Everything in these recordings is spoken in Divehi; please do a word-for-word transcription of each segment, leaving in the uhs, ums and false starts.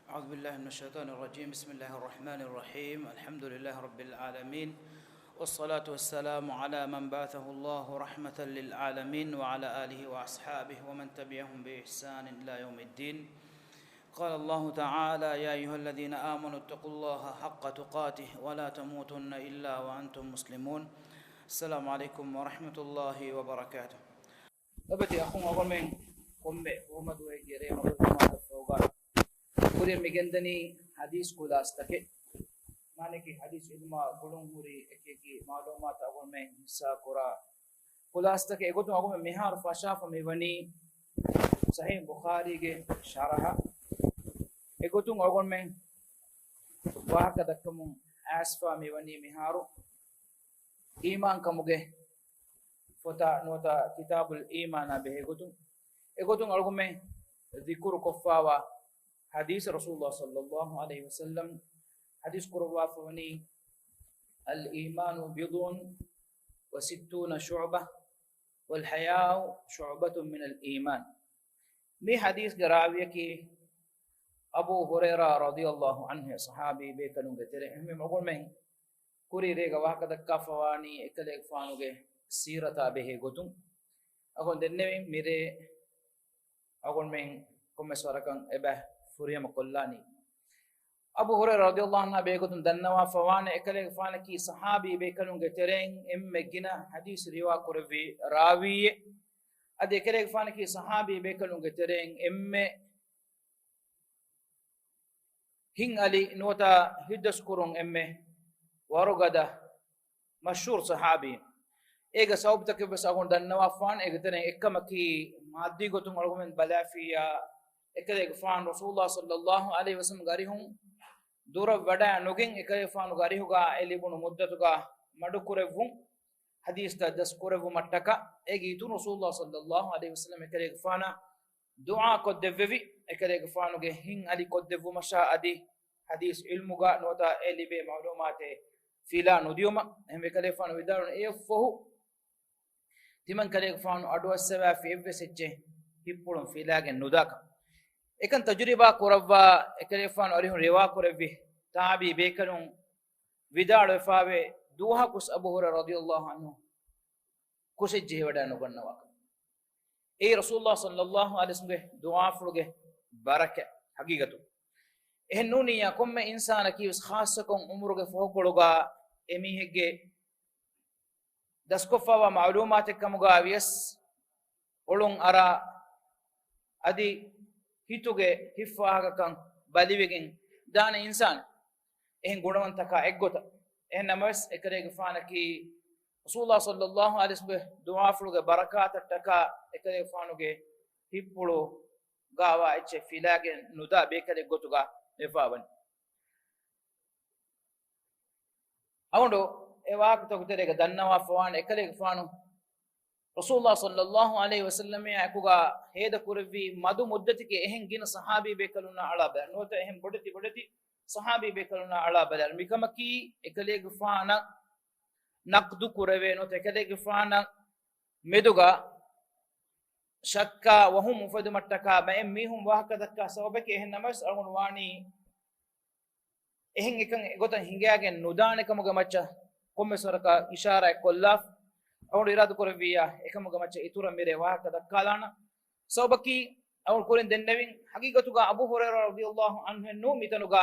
أعوذ بالله من الشيطان الرجيم. بسم الله الرحمن الرحيم. الحمد لله رب العالمين. والصلاة والسلام على من بعثه الله رحمة للعالمين وعلى آله وأصحابه ومن تبعهم بإحسان إلى يوم الدين. قال الله تعالى: يا أيها الذين آمنوا اتقوا الله حق تقاته ولا تموتن إلا وأنتم مسلمون. السلام عليكم ورحمة الله وبركاته. ލޮބުވެތި އަޚުން އަޅުގަނޑުމެން ކޮންމެ ހުރުމަތުގެ ރޭ މަގު ޖުމާތައް ފަހުގަ ކުރިން މި ގެންދަނީ ޙަދީޘް ޚުލާޞަތަކެއް. މާނައަކީ ޙަދީޘް ޢިލްމާ ގުޅުން ހުރި އެކި އެކި މަޢުލޫމާތު އަޅުގަނޑުމެން ޙިއްޞާ ކުރާ ޚުލާޞަތަކެއް. އެގޮތުން އަޅުގަނޑުމެން މިހާރު ފަށާފަ މިވަނީ ޞަޙީޙު ބުޚާރީގެ ޝަރަޙަ. އެގޮތުން އަޅުގަނޑުމެން ވާހަކަ ދައްކަމުން އައިސްފަ މިވަނީ މިހާރު އީމާންކަމުގެ ފޮތާ ނުވަތަ ކިތާބުލް އީމާނާ ބެހޭ ގޮތުން. އެގޮތުން އަޅުގަނޑުމެން ޛިކުރު ކޮށްފަވާ ޙަދީޘް ރަސޫލުﷲ ޞައްލަﷲ ޢަލައިހި ވަސައްލަމް ޙަދީޘް ކުރައްވާފަ ވަނީ، الإيمان بضع وستون شعبة والحياء شعبة من الإيمان. މި ޙަދީޘްގެ ރާވީއަކީ އަބޫ ހުރައިރާ ރަޟިޔަﷲ ޢަންހު، ޞަޙާބީ ބޭކަލުންގެ ތެރެއިން. އެހެންވީމަ އަޅުގަނޑުމެން ކުރީ ރޭގަ ވާހަކަ ދައްކާފަވާނީ އެކަލޭގެފާނުގެ ސީރަތާ ބެހޭ ގޮތުން. އަޅުގަނޑު ދެންނެވިން މިރޭ އަޅުގަނޑުމެން ކޮންމެސް ވަރަކަށް އެބަ ފުރިހަމަ ކޮށްލާނީ. އަބޫ ހުރައިރާ ރަޟިޔަﷲ ޢަންހު ބެހޭގޮތުން ދަންނަވާފަވާނެ، އެކަލޭގެފާނަކީ ޞަޙާބީ ބޭކަލުންގެ ތެރެއިން އެންމެ ގިނަ ޙަދީޘް ރިވާ ކުރެއްވި ރާވީއެއް. އަދި އެކަލޭގެފާނަކީ ޞަޙާބީ ބޭކަލުންގެ ތެރެއިން އެންމެ ހިތް އަލި ނުވަތަ ހިތްދަސްކުރުން އެންމެ ވަރުގަދަ މަޝްހޫރު ޞަޙާބީން. އޭގެ ސަބަބުތަކެއް ވެސް އަޅުގަނޑު ދަންނަވާފާނެ. އޭގެ ތެރެއިން އެއްކަމަކީ، މާއްދީ ގޮތުން އަޅުގަނޑުމެން ބަލާފިއްޔާ، އެކަލޭގެފާނު ރަސޫލުﷲ ޞައްލަﷲ ޢަލައިހި ވަސައްލަމްގެ އަރިހުން ދުރަށް ވަޑައި ނުގެން، އެކަލޭގެފާނުގެ އަރިހުގަ އެ ލިބުނު މުއްދަތުގަ މަޑުކުރެއްވުން، ޙަދީޘްތައް ދަސްކުރެއްވުމަށްޓަކާ. އޭގެ އިތުރުން ރަސޫލުﷲ ޞައްލަﷲ ޢަލައިހި ވަސައްލަމް އެކަލޭގެފާނަށް ދުޢާ ކޮށްދެއްވެވި، އެކަލޭގެފާނުގެ ހިތް އަލި ކޮށްދެއްވުމަށާ އަދި ޙަދީޘް ޢިލްމުގަ ނުވަތަ އެ ލިބޭ މަޢުލޫމާތެއް ފިލާ ނުދިޔުމަށް. އެހެންވެ އެކަލޭގެފާނު ވިދާޅުވި، އެއަށްފަހު ތިމަން ކަލޭގެފާނު އަޑުއައްސަވާފި އެއްވެސް އެއްޗެއް ހިތްޕުޅުން ފިލާގެން ނުދާކަން. އެކަން ތަޖުރިބާ ކުރައްވާ އެކަލޭގެފާނު އަރިހުން ރިވާ ކުރެއްވި ތާބިޢީ ބޭކަލުން ވިދާޅުވެފައިވޭ، ދުވަހަކުސް އަބޫ ހުރައިރާ ރަޟިޔަﷲ ޢަންހު ކުށެއް ޖެހިވަޑައި ނުގަންނަވާކަން. އެއީ ރަސޫލުﷲ ޞައްލަﷲ ޢަލައިހި ވަސައްލަމްގެ ދުޢާފުޅުގެ ބަރަކަތް ޙަޤީޤަތު. އެހެން ނޫނިއްޔާ ކޮންމެ އިންސާނަކީ ވެސް ޚާއްޞަކޮށް ޢުމުރުގެ ފަހުކޮޅުގަ އެމީހެއްގެ ދަސްކޮށްފައިވާ މަޢުލޫމާތެއް ކަމުގަ ވިޔަސް އޮޅުން އަރާ އަދި ހިތުގެ ހިތްފާހަގަކަން ބަލިވެގެން ދާނެ އިންސާނެއް. އެހެން ގުނަވަންތަކާ އެއްގޮތަށް. އެހެން ނަމަވެސް އެކަލޭގެފާނަކީ ރަސޫލުﷲ ޞައްލަﷲ ޢަލައިހި ވަސައްލަމްގެ ދުޢާފުޅުގެ ބަރަކާތަށްޓަކާ އެކަލޭގެފާނުގެ ހިތްޕުޅު ގާވާ އެއްޗެއް ފިލާގެން ނުދާ ބޭކަލެއް ގޮތުގަ ވެފަވަނީ. އަޅުގަނޑު އެ ވާހަކަތަކުގެ ތެރޭގަ ދަންނަވާފަވާނެ އެކަލޭގެފާނު ރަސޫލުﷲ ޞައްލަﷲ ޢަލައިހި ވަސައްލަމާ އެކުގަ ހޭދަ ކުރެއްވި މަދު މުއްދަތެއްގެ އެހެން ގިނަ ޞަޙާބީ ބޭކަލުންނާ އަޅާ ބަލާ، ނުވަތަ އެހެން ބޮޑެތި ބޮޑެތި ޞަޙާބީ ބޭކަލުންނާ އަޅާ ބަލާ، މިކަމަކީ އެކަލޭގެފާނަށް ނަޤްދު ކުރެވޭ ނުވަތަ އެކަލޭގެފާނަށް މެދުގަ ޝައްކާ ވަހުމް އުފެދުމަށްޓަކާ ބައެއް މީހުން ވާހަކަ ދައްކާ ސަބަބެކޭ. އެހެން ނަމަވެސް އަޅުގަނޑު ވާނީ އެހެން އެކަން އެގޮތަށް ހިނގައިގެން ނުދާނެ ކަމުގެ މައްޗަށް ކޮންމެސް ވަރަކަށް އިޝާރާތް ކޮށްލާފަ. އަޅުގަނޑު އިރާދަ ކުރެއްވިއްޔާ އެކަމުގެ މައްޗަށް އިތުރަށް މިރޭ ވާހަކަ ދައްކާލާނަން. ސަބަބަކީ އަޅުގަނޑު ކުރިން ދެންނެވިން، ޙަޤީޤަތުގަ އަބޫ ހުރައިރާ ރަޟިޔަﷲ ޢަންހު ނޫން މިތަނުގަ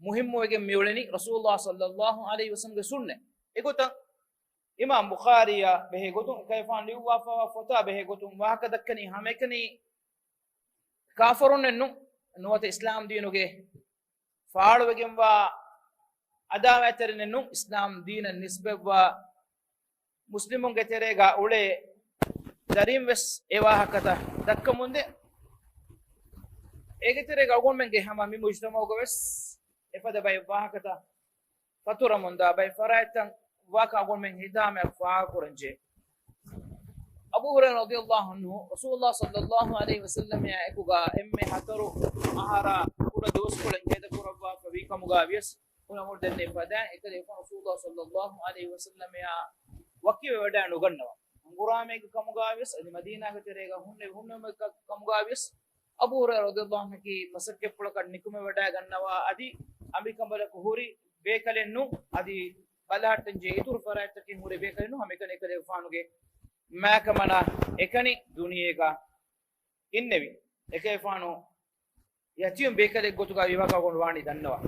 މުހިއްމުވެގެން މިއުޅެނީ ރަސޫލުﷲ ޞައްލަﷲ ޢަލައިހި ވަސައްލަމްގެ ސުންނަތް. އެގޮތަށް އިމާމް ބުޚާރީއާ ބެހޭ ގޮތުން، އެކަލޭގެފާނު ލިޔުއްވާފައިވާ ފޮތާ ބެހޭ ގޮތުން ވާހަކަ ދައްކަނީ ހަމައެކަނި ކާފަރުންނެއް ނޫން، ނުވަތަ އިސްލާމް ދީނުގެ ފާޅުވެގެންވާ އަދާވާތްތެރިންނެއް ނޫން، އިސްލާމް ދީނަށް ނިސްބަތްވާ މުސްލިމުންގެ ތެރޭގަ އުޅޭ ދަރީން ވެސް އެ ވާހަކަތައް ދައްކަމުންދޭ. އޭގެ ތެރޭގަ އަޅުގަނޑުމެންގެ ހަމަ މި މުޖްތަމަޢުގަ ވެސް އެފަދަ ބައެއް ވާހަކަތައް ފަތުރަމުންދާ ބައެއް ފަރާތްތައް ވާކަށް އަޅުގަނޑުމެން ހިތާމައަށް ފާހަގަކުރަންޖެހޭ. އަބޫ ހުރައިރާ ރަޟިޔަﷲ ޢަންހު ރަސޫލުﷲ ޞައްލަﷲ ޢަލައިހި ވަސައްލަމާ އެކުގަ އެންމެ ހަތަރު އަހަރާ ކުޑަ ދުވަސްކޮޅެއް ހޭދަކުރައްވާފަ ވީ ކަމުގަ ވިޔަސް، އަޅުގަނޑު ދެންނެވި ފަދައިން އެކަލޭގެފާނު ރަސޫލުﷲ ޞައްލަﷲ ޢަލައިހި ވަސައްލަމާ ވަކިވެވަޑައި ނުގަންނަވާ. ހަނގުރާމައެއްގެ ކަމުގަ ވިޔަސް، އަދި މަދީނާގެ ތެރޭގަ ހުންނެވި ހުންނެވުމެއްގެ ކަމުގަ ވިޔަސް، އަބޫ ހުރައިރާ ރަޟިޔަﷲ ޢަންހު މަސައްކަތްޕުޅަކަށް ނިކުމެވަޑައިގަންނަވާ އަދި އަނބިކަނބަލަކު ހުރި ބޭކަލެއް ނޫން، އަދި ބަލަހައްޓަންޖެހޭ އިތުރު ފަރާތްތަކެއް ހުރި ބޭކަލެއް ނޫން، ހަމައެކަނި އެކަލޭގެފާނުގެ މާތްކަމަނާ އެކަނި ދުނިޔޭގަ އިންނެވި. އެކަލޭގެފާނު ޔަތީމް ބޭކަލެއް ގޮތުގަ ވީ ވާހަކަ އަޅުގަނޑު ވާނީ ދަންނަވާ.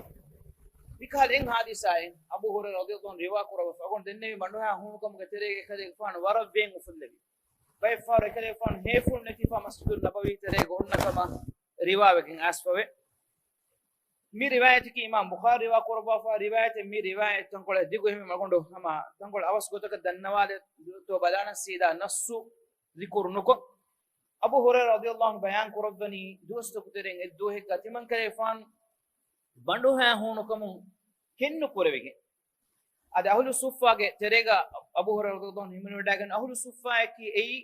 މިކަހަލަ އެއް ހާދިސާއެއް އަބޫ ހުރައިރާ ރަޟިޔަﷲ ޢަންހު ރިވާ ކުރައްވަފަ އަޅުގަނޑު ދެންނެވި ބަނޑުހައި ހޫނުކަމުގެ ތެރޭގަ އެކަލޭގެފާނު ވަރަށް ވޭން އުފުއްލެވި. ބައެއް ފަހަރު އެކަލޭގެފާނު ހޭފުޅު ނެތިފަ މަސްޖިދުއް ނަބަވީ ތެރޭގަ އޮންނަ ކަމަށް ރިވާވެގެން އައިސްފަވޭ. މި ރިވާޔަތަކީ އިމާމް ބުޚާރީ ރިވާ ކުރައްވާފަ ރިވާޔަތެއް. މި ރިވާޔަތް ތަންކޮޅެއް ދިގު، އެހެންވެ އަޅުގަނޑު ހަމަ ތަންކޮޅެއް އަވަސް ގޮތަކަށް ދަންނަވާލެއްވާ ބަލާނަން ސީދާ ނައްސު ޛިކުރު ނުކޮށް. އަބޫ ހުރައިރާ ރަޟިޔަﷲ ޢަންހު ބަޔާން ކުރައްވަނީ ދުވަސްތަކު ތެރެއިން އެއްދުވަހެއްގަ ތިމަންކަލޭގެފާނު ބަނޑުހައި ހޫނުކަމުން ކެތްނުކުރެވިގެން. އަދި އަހުލު ޞުއްފާގެ ތެރޭގަ އަބޫ ހުރައިރާ ރަޟިޔަﷲ ޢަންހު ހިމެނިވަޑައިގެން އަހުލު ޞުއްފާއަކީ އެއީ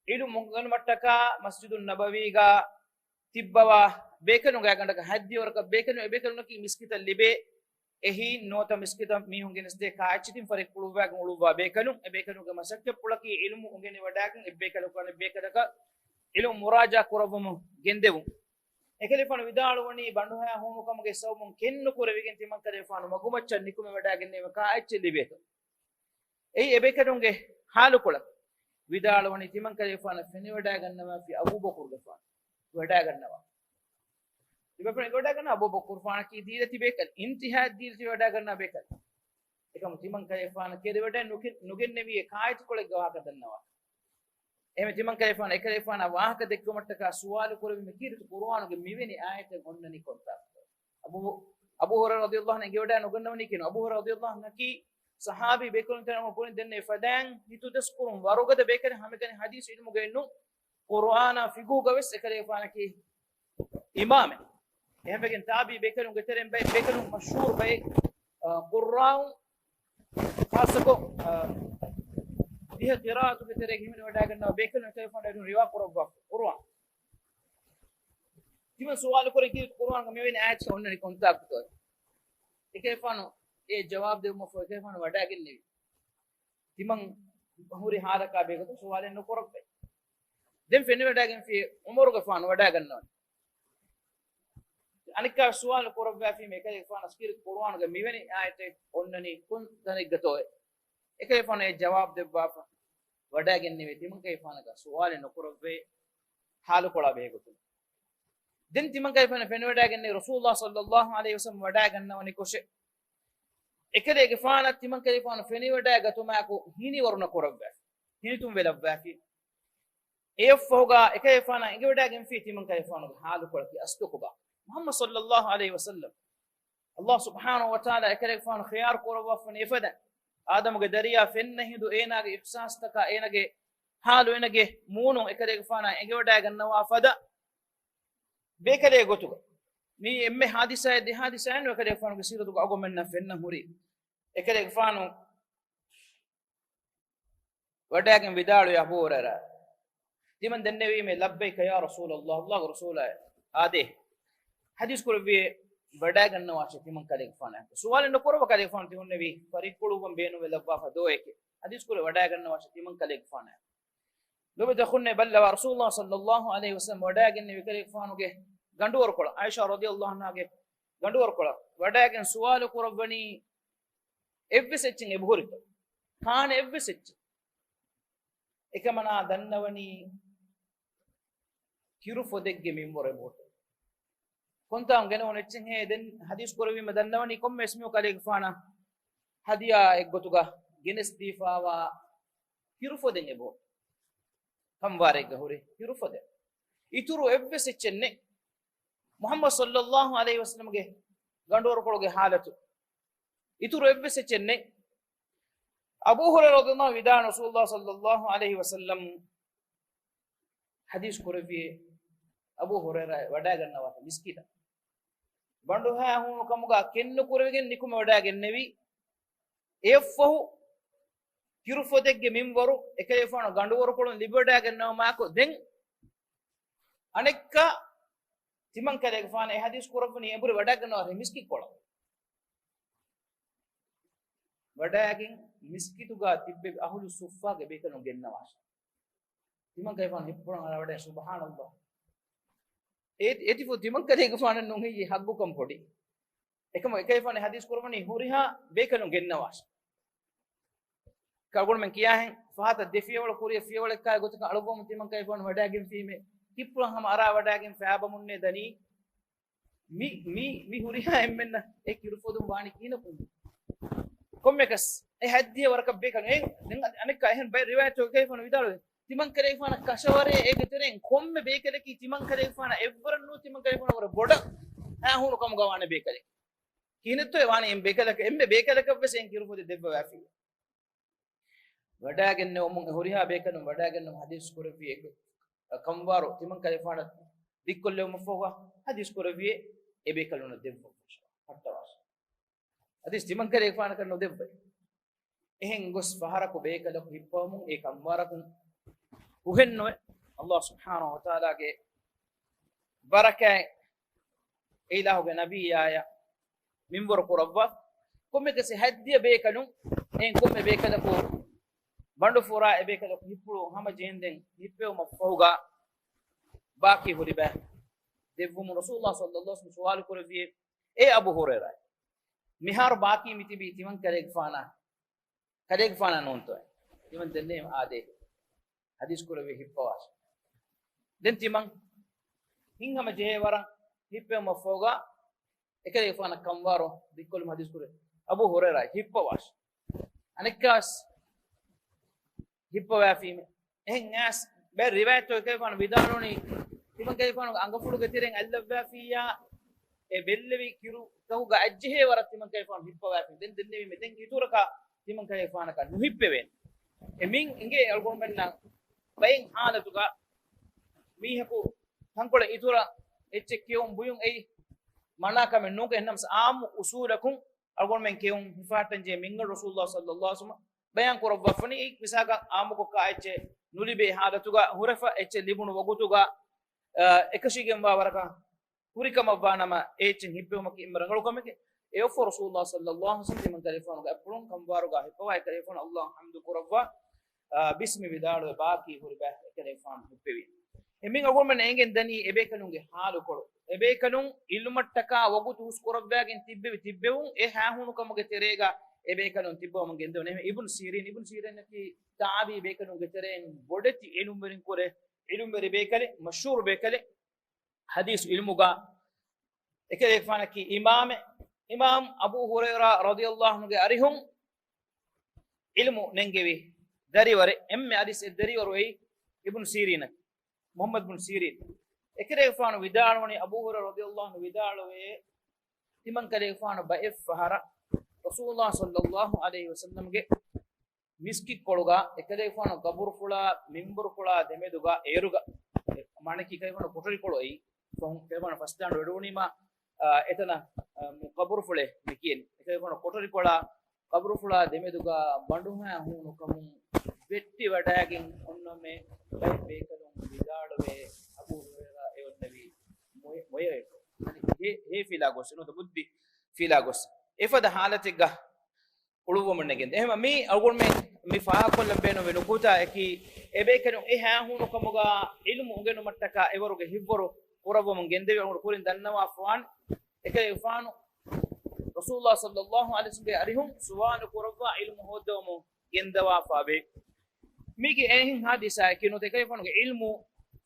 ޢިލްމު އުނގަނުމަށްޓަކާ މަސްޖިދުއް ނަބަވީގަ ތިއްބަވާ ބޭކަލުންގެ ގަނޑަކަށް ހަތްދިޔަ ވަރަކަށް ބޭކަލުން އެ ބޭކަލުންނަކީ މިސްކިތަށް ލިބޭ އެހީން ނުވަތަ މިސްކިތަށް މީހުން ގެނެސްދޭ ކާއެއްޗިތިން ފަރިއްކުޅުއްވާގެން އުޅުއްވާ ބޭކަލުން. އެ ބޭކަލުންގެ މަސައްކަތްޕުޅަކީ ޢިލްމު އުނގެނިވަޑައިގެން އެއްބޭކަލަކު އަނެއްބޭކަލަކަށް ޢިލްމު މުރާޖަޢާ ކުރައްވަމުން ގެންދެވުން. އެކަލޭގެފާނު ވިދާޅުވަނީ ބަނޑުހައި ހޫނުކަމުގެ ސަބަބުން ކެތްނުކުރެވިގެން ތިމަންކަލޭގެފާނު މަގުމައްޗަށް ނިކުމެވަޑައިގެންނެވި ކާއެއްޗެއް ލިބޭތޯ. އެއީ އެބޭކަލުންގެ ޙާލުކޮޅަކީ. ވިދާޅުވަނީ ތިމަންކަލޭގެފާނަށް ފެނިވަޑައިގަންނަވާފި އަބޫބަކުރުގެފާނު ވަޑައިގަންނަވާ. ތިބޭފުޅުން އެނގިވަޑައިގަންނަވާ އަބޫބަކުރުގެފާނަކީ ދީލަތި ބޭކަލެއް، އިންތިހާއަށް ދީލަތި ވަޑައިގަންނަވާ ބޭކަލެއް. އެކަމު ތިމަންކަލޭގެފާނަށް ކެރިވަޑައި ނުކި-، ނުގެންނެވި އެ ކާއެތިކޮޅެއްގެ ވާހަކަ ދަންނަވާ. އެހެންވެ ތިމަންކަލޭގެފާނު އެކަލޭގެފާނާ ވާހަކަ ދެއްކުމަށްޓަކާ ސުވާލު ކުރެވީމަ ކީރިތި ޤުރުއާނުގެ މިވެނި އާޔަތެއް އޮންނަނީ ކޮންތާކުތޯ؟ އަބޫ، އަބޫ ހުރައިރާ ރަޟިޔަﷲ ޢަންހު އެނގިވަޑައި ނުގަންނަވަނީ ކިހިނެއް؟ އަބޫ ހުރައިރާ ރަޟިޔަﷲ ޢަންހުއަކީ ޞަޙާބީ ބޭކަލުން ތެރެއިން ކުރިން ދެންނެވި ފަދައިން ހިތުދަސްކުރުން ވަރުގަދަ ބޭކަލެއް، ހަމައެކަނި ޙަދީޘް ޢިލްމުގައި ނޫން، ޤުރުއާނާ ފިޤުހުގަވެސް އެކަލޭގެފާނަކީ އިމާމެއް. އެހެންވެގެން ތާބިޢީ ބޭކަލުންގެ ތެރެއިން ބައެއް ބޭކަލުން މަޝްހޫރު ބައެއް، އަ، ޤުއްރާއުން ޚާއްޞަކޮށް، އަ، ދިހަ ޤިރާއަތުގެ ތެރޭގަ ހިމެނިވަޑައިގަންނަވާ ބޭކަލުން އެކަލޭގެފާނު ރިވާ ކުރައްވާ ޤުރުއާން. ތިމަން ސުވާލު ކުރިން ކީރިތި ޤުރުއާންގަ މިވެނި އާޔަތް އޮންނަނީ ކޮންތާކުތޯ؟ އެކަލޭގެފާނު އެ ޖަވާބު ދެއްވުމަށްފަހު އެކަލޭގެފާނު ވަޑައިގެންނެވި. ތިމަން ހުރި ޙާލަކާ ބެހޭގޮތުން ސުވާލެއް ނުކުރައްވައި. ދެން ފެނިވަޑައިގެންފި ޢުމަރުގެފާނު ވަޑައިގަންނަވަނީ. އަނެއްކާ ސުވާލު ކުރައްވާފީމަ އެކަލޭގެފާނަށް ކީރިތި ޤުރުއާނުގަ މިވެނި އާޔަތެއް އޮންނަނީ ކޮން ތަނެއްގަތޯއޭ؟ އެކަލޭގެފާނު އެ ޖަވާބު ދެއްވާފަ ވަޑައިގެންނެވި ތިމަންކަލޭގެފާނަކަށް ސުވާލެއް ނުކުރައްވައި ޙާލުކޮޅާ ބެހޭގޮތުން. ދެން ތިމަންކަލޭގެފާނު ފެނިވަޑައިގެންނެވި ރަސޫލުﷲ ޞައްލައްލާހު ޢަލައިހި ވަސައްލަމް ވަޑައިގަންނަވަނިކޮށެއް، އެކަލޭގެފާނަށް ތިމަންކަލޭގެފާނު ފެނިވަޑައިގަތުމާއެކު ހިނިވަރު ނުކުރައްވާފި، ހިނިތުންވެލައްވާފި. އެއަށްފަހުގަ އެކަލޭގެފާނަށް އެނގިވަޑައިގެންފި ތިމަންކަލޭގެފާނުގެ ޙާލުކޮޅަކީ އަސްލު ކޮބާ؟ މުޙައްމަދު ޞައްލައްލާހު ޢަލައިހި ވަސައްލަމް، ﷲ ސުބްޙާނަހޫ ވަތަޢާލާ އެކަލޭގެފާނު ޚިޔާރު ކުރައްވާފަ އެފަދަ އާދަމުގެ ދަރިޔާ ފެންނަ ހިނދު އޭނާގެ އިޙްސާސްތަކާ އޭނާގެ ޙާލު އޭނާގެ މޫނު އެކަލޭގެފާނާ އެނގިވަޑައިގަންނަވާ ފަދަ ބޭކަލެއް ގޮތުގަ މި އެންމެ ޙާދިސާއެއް ދެ ޙާދިސާއެއް ނޫން އެކަލޭގެފާނުގެ ސީރަތުގަ އަޅުގަނޑުމެންނަށް ފެންނަ ހުރި. އެކަލޭގެފާނު ވަޑައިގެން ވިދާޅުވި އަބޫ ހުރައިރާ. ތިމަން ދެންނެވީމޭ، ލައްބައިކަ ޔާ ރަސޫލައްލާހް، ﷲގެ ރަސޫލާއޭ. އާދޭ. ޙަދީޘް ކުރެއްވިއޭ ވަޑައިގަންނަވާށޭ ތިމަން ކަލޭގެފާނަށް. ސުވާލެއް ނުކުރައްވާ ކަލޭގެފާނު ތި ހުންނެވީ ފަރިއްކުޅުއްވަން ބޭނުންވެލައްވާފަ ދޯއެކޭ. ޙަދީޘް ކުރެއްވިއޭ ވަޑައިގަންނަވާށޭ ތިމަން ކަލޭގެފާނަށް. ލޯބިވެތި އަޚުންނޭ ބައްލަވާ، ރަސޫލުﷲ ޞައްލައްލާހު ޢަލައިހި ވަސައްލަމް ވަޑައިގެންނެވި ކަލޭގެފާނުގެ ގަނޑުވަރުކޮޅަށް، ޢާއިޝާ ރަޟިޔައްލާހު ޢަންހާގެ ގަނޑުވަރުކޮޅަށް ވަޑައިގެން ސުވާލު ކުރައްވަނީ އެއްވެސް އެއްޗެއް އެބަހުރިތޯ؟ ކާނެ އެއްވެސް އެއްޗެއް؟ އެކަމަނާ ދަންނަވަނީ ކިރުފޮދެއްގެ މިންވަރު އެބަހުރިތޯ؟ ކޮންތާކު ގެނެވުނު އެއްޗެއްހޭ؟ ދެން ޙަދީޘް ކުރެއްވީމަ ދަންނަވަނީ ކޮންމެވެސް މީހަކު ކަލޭގެފާނަށް ހަދިޔާއެއްގޮތުގަ ގެނެސްދީފާވާ ކިރުފޮދެއް އެބަހުރި. ކަންވާރެއްގަ ހުރި ކިރުފޮދެއް. އިތުރު އެއްވެސް އެއްޗެއް ނެތް. މުޙައްމަދު ޞައްލައްލާހު ޢަލައިހި ވަސައްލަމްގެ ގަނޑުވަރުކޮޅުގެ ޙާލަތު އިތުރު އެއްވެސް އެއްޗެއް ނެތް. އަބޫ ހުރައިރާ ރަޟިޔައްލާހު ވިދާޅު، ރަސޫލުﷲ ޞައްލައްލާހު ޢަލައިހި ވަސައްލަމް ޙަދީޘް ކުރެއްވިއޭ އަބޫ ހުރައިރާ ވަޑައިގަންނަވާތަ މިސްކިތަށް. ބަނޑުހައި ހޫނުކަމުގަ ކެތްނުކުރެވިގެން ނިކުމެވަޑައިގެންނެވި. އެއަށްފަހު ކިރުފޮދެއްގެ މިންވަރު އެކަލޭގެފާނު ގަނޑުވަރުކޮޅުން ލިބިވަޑައިގަންނަވަމާއެކު ދެން އަނެއްކާ ތިމަން ކަލޭގެފާނު އެ ޙަދީޘް ކުރައްވަނީ އެނބުރި ވަޑައިގަންނަވާ މިސްކިތްކޮޅަށް. ވަޑައިގެން މިސްކިތުގަ ތިއްބެވި އަހުލު ޞުއްފާގެ ބޭކަލުން ގެންނަވާށޭ. ތިމަން ކަލޭގެފާނު ހިއްޕުޅަން އަޅަވަޑައި، ސުބްޙާނައްލާހް. އޭ، އޭތިފު ތިމަންކަލޭގެފާނަށް ނުހިއްޔި ޙައްޤުކަން ބޮޑި. އެކަމަ އެކަލޭގެފާނު ޙަދީޘް ކުރައްވަނީ ހުރިހާ ބޭކަލުން ގެންނަވާށި. އަޅުގަނޑުމެން ކިޔާހެން ފަހަތަށް ދެ ފިޔަވަޅު ކުރިއަށް ފިޔަވަޅެއްކާ ގޮތަކަށް އަޅުއްވަމުން ތިމަންކަލޭގެފާނު ވަޑާގެންފީމޭ. ހިއްޕުޅަށް ހަމަ އަރާ ވަޑާގެން ފައިބަމުންނޭ ދަނީ. މި، މި، މި ހުރިހާ އެންމެންނަށް އެ ކިރުފޮދުން ވާނީ ކިހިނަކުން؟ ކޮންމެކަސް އެ ހައްދިޔަ ވަރަކަށް ބޭކަލުން. އެ، ދެން އަ-، އަނެއްކާ އެހެން ބައެއް ރިވާޔަތުގައި ކަލޭގެފާނު ވިދާޅުވޭ. ތިމަންކަލޭގެފާނަށް ކަށަވަރޭ އޭގެ ތެރެއިން ކޮންމެ ބޭކަލަކީ ތިމަންކަލޭގެފާނަށް އެއްވަރަށް ނޫން ތިމަންކަލޭގެފާނަށް ވަރަށް ބޮޑަށް ހާހޫނު ކަމުގަ ވާނެ ބޭކަލެއް. ކިހިނެއްތޯ އެ ވާނީ އެންމެ ބޭކަލަކަށް، އެންމެ ބޭކަލަކަށް ވެސް އެން ކިރުފޮދެއް ދެއްވަވާފި. ވަޑާގެންނެވުމުން އެ ހުރިހާ ބޭކަލުން ވަޑާގެންނަވަން ޙަދީޘް ކުރެއްވި އެ ކަންވާރު ތިމަންކަލޭގެފާނަށް ދިއްކޮށްލެވުމަށްފަހުގަ ޙަދީޘް ކުރެއްވި އެ ބޭކަލުންނަށް ދެއްވަ ފަށަ ހައްޓަވާށި. ޙަދީޘް ތިމަންކަލޭގެފާނަކަށް ނުދެއްވައި. އެހެން ގޮސް ފަހަރަކު ބޭކަލަކު ހިއްޕަވަމުން އެ ކަންވާރަކުން ކުހެއްނުވެ، ﷲ ސުބްޙާނަހޫ ވަތަޢާލާގެ ބަރަކާތް އެ އިލާހުގެ ނަބިއްޔާޔަށް މިންވަރު ކުރައްވާ. ކޮންމެކަސް ހައްދިޔަ ބޭކަލުން، އެހެން ކޮންމެ ބޭކަލަކު ބަނޑު ފުރާ އެ ބޭކަލަކު ހިއްޕުޅު ހަމަ ޖެހެންދެން ހިއްޕެވުމަށްފަހުގަ ބާކީ ހުރި ބައި ދެއްވުމުން ރަސޫލުﷲ ޞައްލަﷲ ޢަލައިހި ވަސައްލަމަ ސުވާލު ކުރެއްވިއޭ، އޭ އަބޫ ހުރައިރާ، މިހާރު ބާކީ މިތިބީ ތިމަން ކަލޭގެފާނާ، ކަލޭގެފާނާ ނޫންތޯ؟ ތިމަން ދެންނެވި އާދޭ. ޙަދީޘް ކުރެއްވި ހިއްޕަވާށި. ދެން ތިމަން ހިތްހަމަ ޖެހޭ ވަރަށް ހިއްޕެވުމަށްފަހުގަ އެކަލޭގެފާނަށް ކަންވާރު ދިއްކޮށްލުމުން ޙަދީޘް ކުރޭ، އަބޫ ހުރައިރާ ހިއްޕަވާށި. އަނެއްކާވެސް ހިއްޕަވާފީމޭ. އެހެން އައިސް ބައެއް ރިވާޔަތްތަކުގައި ކަލޭގެފާނު ވިދާޅުވަނީ، ތިމަން ކަލޭގެފާނުގެ އަނގަފުޅުގެ ތެރެއިން އަތްލައްވާފިއްޔާ، އެ ބެއްލެވި ކިރުތަކުގަ އަތްޖެހޭ ވަރަށް ތިމަން ކަލޭގެފާނު ހިއްޕަވާފި. ދެން ދެންނެވީމޭ ދެން އިތުރަކަށް ތިމަން ކަލޭގެފާނަކަށް ނުހިއްޕެވޭނެ. އެ މިން އިނގޭ އަޅުގަނޑުމެންނަށް ބައެއް ޙާލަތުގަ މީހަކު ތަންކޮޅެއް އިތުރަށް އެއްޗެއް ކެއުން ބުޔުން އެއީ މަނާ ކަމެއް ނޫން. އެހެންނަމަސް ޢާއްމު އުޞޫލަކުން އަޅުގަނޑުމެން ކެއުން ހިފަހައްޓަންޖެހޭ މިންގަނޑު ރަސޫލުﷲ ޞައްލަﷲ ޢަލައިހި ވަސައްލަމަ ބަޔާން ކުރައްވާފަނީ. އެއީ މިސާލަކަށް ޢާއްމުކޮށް އެއްޗެއް ނުލިބޭ ޙާލަތުގަ ހުރެފަ އެއްޗެއް ލިބުނު ވަގުތުގަ، އަ، އެކަށީގެންވާ ވަރަކަށް ހުރިކަމަށްވާނަމަ، އެ އެއްޗެއް ހިއްޕެވުމަކީ އެންމެ ރަނގަޅު ކަމެކޭ. އެއަށްފަހު ރަސޫލުﷲ ޞައްލަﷲ ޢަލައިހި ވަސައްލަމަ ތިމަން ކަލޭގެފާނުގެ އަތްޕުޅުން ކަންވާރުގަ ހިއްޕަވާ، އެކަލޭގެފާނު ﷲ އަށް ޙަމްދު ކުރައްވާ، އާ، ބިސްމި ވިދާޅުވެ ބާކީ ހުރި ބައި އެކަލޭގެފާނު ހިއްޕެވި. އެމީގަ އަޅުގަނޑުމެން އެނގެން ދަނީ އެބޭކަލުންގެ ޙާލުކޮޅު. އެބޭކަލުން ޢިލްމަށްޓަކާ ވަގުތު ހުސް ކުރައްވާގެން ތިއްބެވި ތިއްބެވުން އެ ހާހޫނު ކަމުގެ ތެރޭގަ އެބޭކަލުން ތިއްބަވަމުން ގެންދެވުނު. އެހެން އިބްނު ސީރީން، އިބްނު ސީރީނަކީ ތާބިޢީ ބޭކަލުންގެ ތެރެއިން ބޮޑެތި ޢިލްމުވެރިން ކުރެ، ޢިލްމުވެރި ބޭކަލެއް، މަޝްހޫރު ބޭކަލެއް. ޙަދީޘް ޢިލްމުގަ އެކަލޭގެފާނަކީ އިމާމެއް. އިމާމް އަބޫ ހުރައިރާ ރަޟިޔަﷲ ޢަންހުގެ އަރިހުން ޢިލްމު ނެންގެވި ދަރިވަރެއް. އެންމެ ޙަދީޘް އެއް ދަރިވަރު އެއީ އިބްނު ސީރީނަކީ، މުޙައްމަދު ބިން ސީރީން. އެކަލޭގެފާނު ވިދާޅުވަނީ، އަބޫ ހުރައިރާ ރަޟިޔަﷲ ޢަންހު ވިދާޅުވޭ، ތިމަން ކަލޭގެފާނު ބައެއް ފަހަރަށް ރަސޫލުﷲ ޞައްލަﷲ ޢަލައިހި ވަސައްލަމްގެ މިސްކިތްކޮޅުގަ އެކަލޭގެފާނު ގަބުރުފުޅާ މިންބަރުފުޅާ ދެމެދުގަ އޭރުގަ، މާނައަކީ ކަލޭގެފާނު ކޮޓަރިކޮޅު އެއީ، ފަހުން ކަލޭގެފާނު ފަސްދާން ވެޑުވުނީމާ، އާ، އެތަނަށް، އާ، މި ގަބުރުފުޅޭ މި ކިޔެނީ. އެކަލޭގެފާނު ކޮޓަރިކޮޅާ ގަބުރުފުޅާ ދެމެދުގަ ބަނޑުހައި ހޫނު ކަމުން ވެއްޓިވަޑައިގެން އޮންނަމޭ ބައެއް ބޭކަލުން ވިދާޅުވޭ، އަބޫ ހުރައިރާ އެ އޮންނެވީ މޮޔަ-، މޮޔައެކު. ހޭ، ހޭ ފިލާ ގޮސް، ނުވަތަ ބުއްދި ފިލާ ގޮސް. އެފަދަ ޙާލަތެއްގަ އުޅުއްވަމުން ނެގެންދޭ. އެހެންވީމަ މީ އަޅުގަނޑުމެން މި ފާހަގަކޮށްލަން ބޭނުންވި ނުކުތާއަކީ، އެބޭކަލުން އެ ހާހޫނު ކަމުގަ ޢިލްމު އުނގެނުމަށްޓަކާ އެވަރުގެ ހިތްވަރު ކުރައްވަމުން ގެންދެވި. އަޅުގަނޑު ކުރިން ދަންނަވާފަވާނެ، އެކަލޭގެފާނު ރަސޫލުﷲ ޞައްލަﷲ ޢަލައިހި ވަސައްލަމްގެ އަރިހުން ސުވާލު ކުރައްވާ ޢިލްމު ހޯއްދަވަމުން ގެންދަވާފަވޭ. މީގެ އެހެން ޙާދިސާއަކީ ނުވަތަ އެކަލޭގެފާނުގެ ޢިލްމު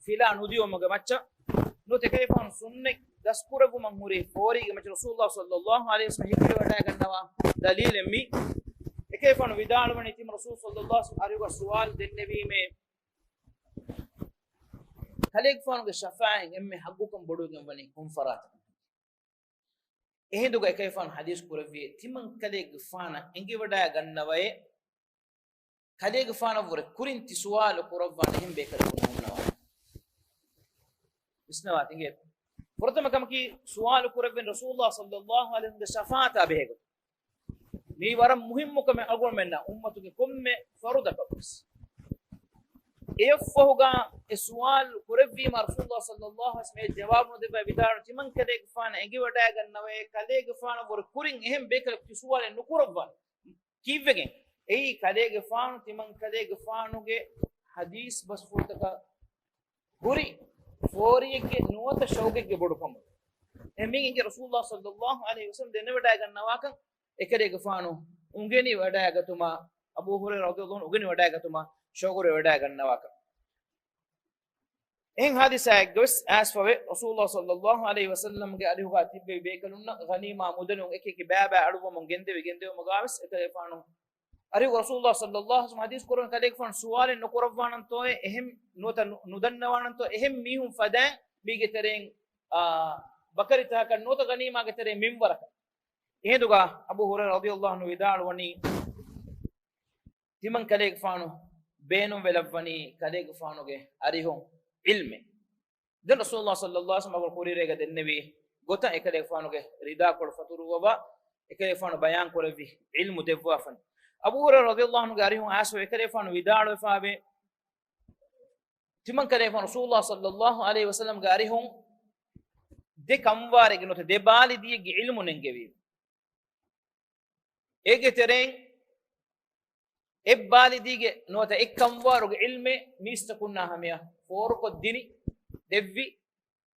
ފިލާ ނުދިޔުމުގެ މައްޗަށް، ނުވަތަ އެކަލޭގެފާނު ސުންނަތް ދަސްކުރެއްވުމަށް ހުރި ފޯރީގެ މައްޗަށް ރަސޫލުﷲ ޞައްލަﷲ ޢަލައިހި ވަސައްލަމް ހިއްޕިވަޑައިގަންނަވާ ދަލީލެއް މީ. އެކަލޭގެފާނު ވިދާޅުވަނީ ތިމަން ރަސޫލު ޞައްލަﷲ ޢަލައިހި ވަސައްލަމް އަރިހުގަ ސުވާލު ދެންނެވީމޭ، ކަލޭގެފާނުގެ ޝަފާޢަތް އެންމެ ޙައްޤުކަން ބޮޑުވެގެން ވަނީ ކޮން ފަރާތަކުން؟ އެހިނދުގަ އެކަލޭގެފާނު ޙަދީޘް ކުރެއްވި ތިމަން ކަލޭގެފާނަށް އެނގިވަޑައިގަންނަވައޭ، ކަލޭގެފާނަށްވުރެ ކުރިން ތި ސުވާލު ކުރައްވާނެ އެހެން ބޭކަލަކު ނޯންނަވާނެ. ވިސްނަވާ ތިނގޭ. ފުރަތަމަ ކަމަކީ ސުވާލު ކުރެއްވިން ރަސޫލުﷲ ޞައްލަﷲ ޢަލައިހި ވަސައްލަމްގެ ޝަފާޢަތާ ބެހޭގޮތުން. މީ ވަރަށް މުހިއްމު ކަމެއް އަޅުގަނޑުމެންނަށް އުއްމަތުގެ ކޮންމެ ފަރުދަކަށްވެސް. އެއަށްފަހުގަ އެ ސުވާލު ކުރެއްވީމަ ރަސޫލުﷲ ޞައްލަﷲ ޢަލައިހި ވަސައްލަމް އެ ޖަވާބު ނުދެއްވައި ވިދާޅު، ތިމަން ކަލޭގެފާނަށް އެނގިވަޑައިގަންނަވައޭ، ކަލޭގެފާނަށްވުރެ ކުރިން އެހެން ބޭކަލަކު ތި ސުވާލެއް ނުކުރައްވާނެ. ކީއްވެގެން؟ އެއީ ކަލޭގެފާނު ތިމަން ކަލޭގެފާނުގެ ޙަދީޘް ބަސްފުޅުތަކަށް ހުރި ފޯރިއެއްގެ ނުވަތަ ޝައުގެއްގެ ބޮޑުކަމުން. އެހެންވީމަ އިނގޭ ރަސޫލުﷲ ޞައްލަﷲ ޢަލައިހި ވަސައްލަމަ ދެނެވަޑައިގަންނަވާކަން އެކަލޭގެފާނު އުނގެނިވަޑައިގަތުމަށް، އަބޫ ހުރައިރާ ރަޟިޔަﷲ ޢަންހު އުނގެނިވަޑައިގަތުމަށް ޝައުގުވެވަޑައިގަންނަވާކަން. އެހެން ޙާދިސާއެއްގަވެސް އައިސްފަވޭ، ރަސޫލުﷲ ޞައްލަﷲ ޢަލައިހި ވަސައްލަމްގެ އަރިހުގަ ތިއްބެވި ބޭކަލުންނަށް ޣަނީމާ މުދަލުން އެކި އެކި ބައިބައި އަޅުއްވަމުން ގެންދެވި ގެންދެވުމުގަވެސް އެކަލޭގެފާނު އަރިހު ރަސޫލުﷲ ޞައްލަﷲ ޢަލައިހި ވަސައްލަމަ ޙަދީޘް ކުރަން ކަލޭގެފާނު ސުވާލެއް ނުކުރައްވާނަންތޯއޭ، އެހެން ނުވަތަ ނު-، ނުދަންނަވާނަންތޯ އެހެން މީހުން ފަދައިން މީގެ ތެރެއިން، އާ، ބަކަރިތަކަކަށް ނުވަތަ ޣަނީމާގެ ތެރެއިން މިންވަރަކަށް. އެހިނދުގަ އަބޫ ހުރައިރާ ރަޟިޔަﷲ ޢަންހު ވިދާޅުވަނީ، ތިމަން ކަލޭގެފާނު ބޭނުންވެލައްވަނީ ކަލޭގެފާނުގެ އަރިހުން ޢިލްމެއް. ދެން ރަސޫލުﷲ ޞައްލަﷲ ޢަލައިހި ވަސައްލަމަ ކުރީރޭގަ ދެންނެވި ގޮތަށް އެކަލޭގެފާނުގެ ރިދާކޮޅު ފަތުރުއްވަވާ، އެކަލޭގެފާނު ބަޔާން ކުރެއްވި ޢިލްމު ދެއްވާފަން. އަބޫ ހުރައިރާ ރަޟިޔަﷲ ޢަންހުގެ އަރިހުން އައިސްފަވޭ، އެކަލޭގެފާނު ވިދާޅުވެފަވޭ، ތިމަން ކަލޭގެފާނު ރަސޫލުﷲ ޞައްލަﷲ ޢަލައިހި ވަސައްލަމްގެ އަރިހުން ދެ ކަންވާރެއްގެ ނުވަތަ ދެ ބާލިދީއެއްގެ ޢިލްމު ނެންގެވި. އޭގެ ތެރެއިން އެއް ބާލިދީގެ ނުވަތަ އެއް ކަންވާރުގެ ޢިލްމެއް މީސްތަކުންނާ ހަމަޔަށް ފޯރުކޮށްދިނި ދެއްވި،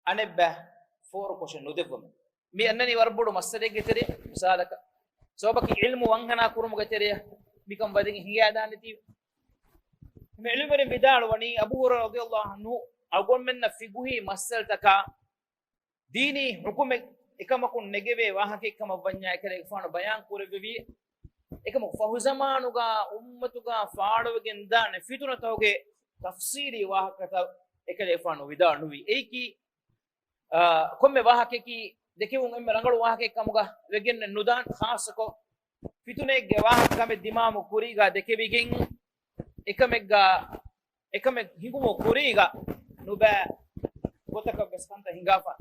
އަނެއްބައި ފޯރުކޮށެއް ނުދެއްވަމުން. މި އަންނަނީ ވަރަށް ބޮޑު މައްސަލައެއްގެ ތެރެއަށް މިސާލަކަށް. ސަބަބަކީ ޢިލްމު ވަންހަނާ ކުރުމުގެ ތެރެއަށް މިކަން ވަދެގެން ހިނގައިދާނެތީ. މި ޢިލްމުވެރިން ވިދާޅުވަނީ އަބޫ ހުރައިރާ ރަޟިޔަﷲ ޢަންހު އަޅުގަނޑުމެންނަށް ފިޤުހީ މައްސަލަތަކާ ދީނީ ޙުކުމެއް އެކަމަކުން ނެގެވޭ ވާހަކައެއް ކަމަށް ވަންޏާ އެކަލޭގެފާނު ބަޔާން ކުރެއްވެވި. އެކަމަކު ފަހު ޒަމާނުގަ އުއްމަތުގަ ފާޅުވެގެން ދާނެ ފިތުނަތަކުގެ ތަފްޞީލީ ވާހަކަތައް އެކަލޭގެފާނު ވިދާޅު ނުވި. އެއީކީ، އާ، ކޮންމެ ވާހަކައަކީ ދެކެވުން އެންމެ ރަނގަޅު ވާހަކައެއް ކަމުގަ ވެގެން ނުދާން، ޚާއްޞަކޮށް ފިތުނައެއްގެ ވާހަކަ ކަމެއް ދިމާވުމު ކުރީގަ ދެކެވިގެން އެކަމެއްގަ އެކަމެއް ހިނގުމު ކުރީގަ ނުބައި ގޮތަކަށް ވެސް ކަންތައް ހިނގާފަ.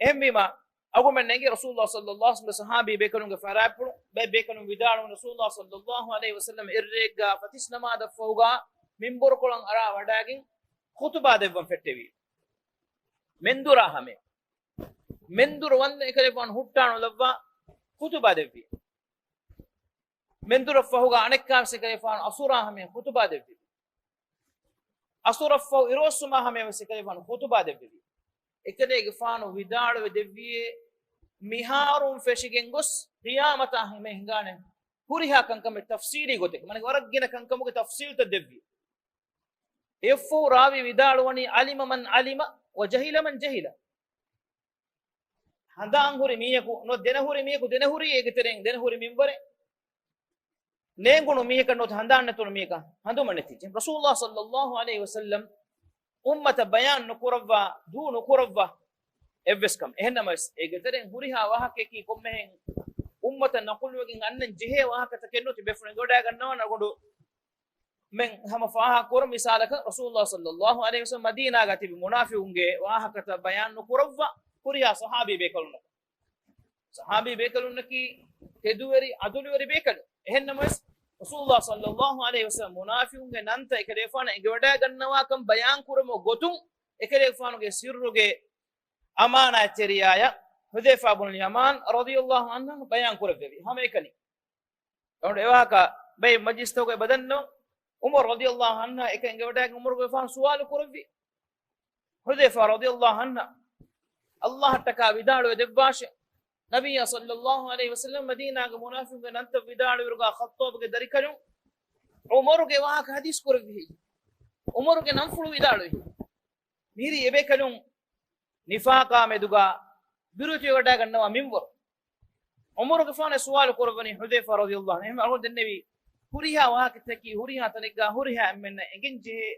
އެހެންވީމަ، އަޅުގަނޑުމެން ނެނގޭ ރަސޫލުﷲ ޞައްލަﷲ ޢަލައިހި ވަސައްލަމަ ޞަޙާބީ ބޭކަލުންގެ ފަރާތްޕުޅު، ބައެއް ބޭކަލުން ވިދާޅުވަނީ ރަސޫލުﷲ ޞައްލަﷲ ޢަލައިހި ވަސައްލަމަ އެއްރެއެއްގަ ފަތިސް ނަމާދަށްފަހުގަ މިންބަރުކޮޅަށް އަރާ ވަޑައިގެން ޚުތުބާ ދެއްވަން ފެއްޓެވި. މެންދުރާ ހަމަޔަށް. މެންދުރު ވަންދެން އެކަލޭގެފާނު ހުއްޓާނުލައްވާ ޚުތުބާ ދެއްވި. މެންދުރަށްފަހުގަ އަނެއްކާވެސް އެކަލޭގެފާނު އަސުރާ ހަމަޔަށް ޚުތުބާ ދެއްވި. އަސުރަށްފަހު އިރުއޮއްސުމާ ހަމަޔަށްވެސް އެކަލޭގެފާނު ޚުތުބާ ދެއްވެވި. އެކަލޭގެފާނު ވިދާޅުވެ ދެއްވިއޭ، މިހާރުން ފެށިގެން ގޮސް ޤިޔާމަތާ ހިމެނި ހިނގާނެ ހުރިހާ ކަންކަމެއް ތަފްޞީލީ ގޮތެއް، މަނަ ވަރަށް ގިނަ ކަންކަމުގެ ތަފްޞީލްތައް ދެއްވި. އެއަށްފަހު ރާވީ ވިދާޅުވަނީ، "عَلِمَ مَنْ عَلِمَ وَجَهِلَ مَنْ جَهِلَ." ހަނދާން ހުރި މީހަކު ނުވަތަ ދެނަހުރި މީހަކު ދެނަހުރީ އޭގެ ތެރެއިން ދެނަހުރި މިންވަރެއް. ނޭނގުނު މީހަކަށް ނުވަތަ ހަނދާން ނެތުނު މީހަކަށް ހަނދުމަ ނެތިއްޖެ. ރަސޫލުﷲ ޞައްލަﷲ ޢަލައިހި ވަސައްލަމް އުއްމަތަށް ބަޔާން ނުކުރައްވާ، ދޫ ނުކުރައްވާ އެއްވެސް ކަމެއް. އެހެންނަމަވެސް، އޭގެ ތެރެއިން ހުރިހާ ވާހަކައަކީ ކޮންމެހެން އުއްމަތަށް ނަޤުލުވެގެން އަންނަން ޖެހޭ ވާހަކަތަކެއް ނޫން. ތި ބޭފުޅުން އެނގިވަޑައިގަންނަވާނެ އަޅުގަނޑުމެން ހަމަ ފާހަގަކުރަން. މިސާލަކަށް، ރަސޫލުﷲ ޞައްލަﷲ ޢަލައިހި ވަސައްލަމަ މަދީނާގަ ތިބި މުނާފިޤުންގެ ވާހަކަތައް ބަޔާން ނުކުރައްވާ ހުރިހާ ޞަޙާބީ ބޭކަލުންނަކަށް. ޞަޙާބީ ބޭކަލުންނަކީ ތެދުވެރި، ޢަދުލުވެރި ބޭކަލުން. އެހެންނަމަވެސް، ރަސޫލުﷲ ޞައްލަﷲ ޢަލައިހި ވަސައްލަމަ މުނާފިޤުންގެ ނަންތައް އެކަލޭގެފާނަށް އެނގިވަޑައިގަންނަވާކަން ބަޔާން ކުރުމުގެ ގޮތުން، އެކަލޭގެފާނުގެ ސިއްރުގެ އަމާނާތްތެރިޔާއަށް ޙުޛައިފާ ބުނުލް ޔަމާން ރަޟިޔަﷲ ޢަންހު ބަޔާން ކުރެއްވެވި. ހަމައެކަނި. އެ ވާހަކަ ބައެއް މަޖިލިސްތަކުގައި ބަދަންނޯ، ޢުމަރު ރަޟިޔަﷲ ޢަންހާ އެކަން އެނގިވަޑައިގެން ޢުމަރުގެފާނު ސުވާލު ކުރެއްވި. ޙުޛައިފާ ރަޟިޔަﷲ ޢަންހާ، ﷲ އަށްޓަކާ ވިދާޅުވެ ދެއްވާށޭ، ނަބިއްޔާ ޞައްލަﷲ ޢަލައިހި ވަސައްލަމަ މަދީނާގެ މުނާފިޤުންގެ ނަންތައް ވިދާޅުވިއިރުގަ ޚައްޠާބުގެ ދަރިކަލުން ޢުމަރުގެ ވާހަކަ ޙަދީޘް ކުރެއްވި. ޢުމަރުގެ ނަންފުޅު ވިދާޅުވި. މިހިރީ އެބޭކަލުން ނިފާޤާ މެދުގަ ބިރުވެތިވެވަޑައިގަންނަވާ މިންވަރު. ޢުމަރުގެފާނު ސުވާލު ކުރައްވަނީ ޙުޛައިފާ ރަޟިޔަﷲ ޢަންހު. އެހެން އަޅުގަނޑު ދެންނެވި ހުރިހާ ވާހަކަތަކީ ހުރިހާ ތަނެއްގަ ހުރިހާ އެންމެންނަށް އެނގެންޖެހޭ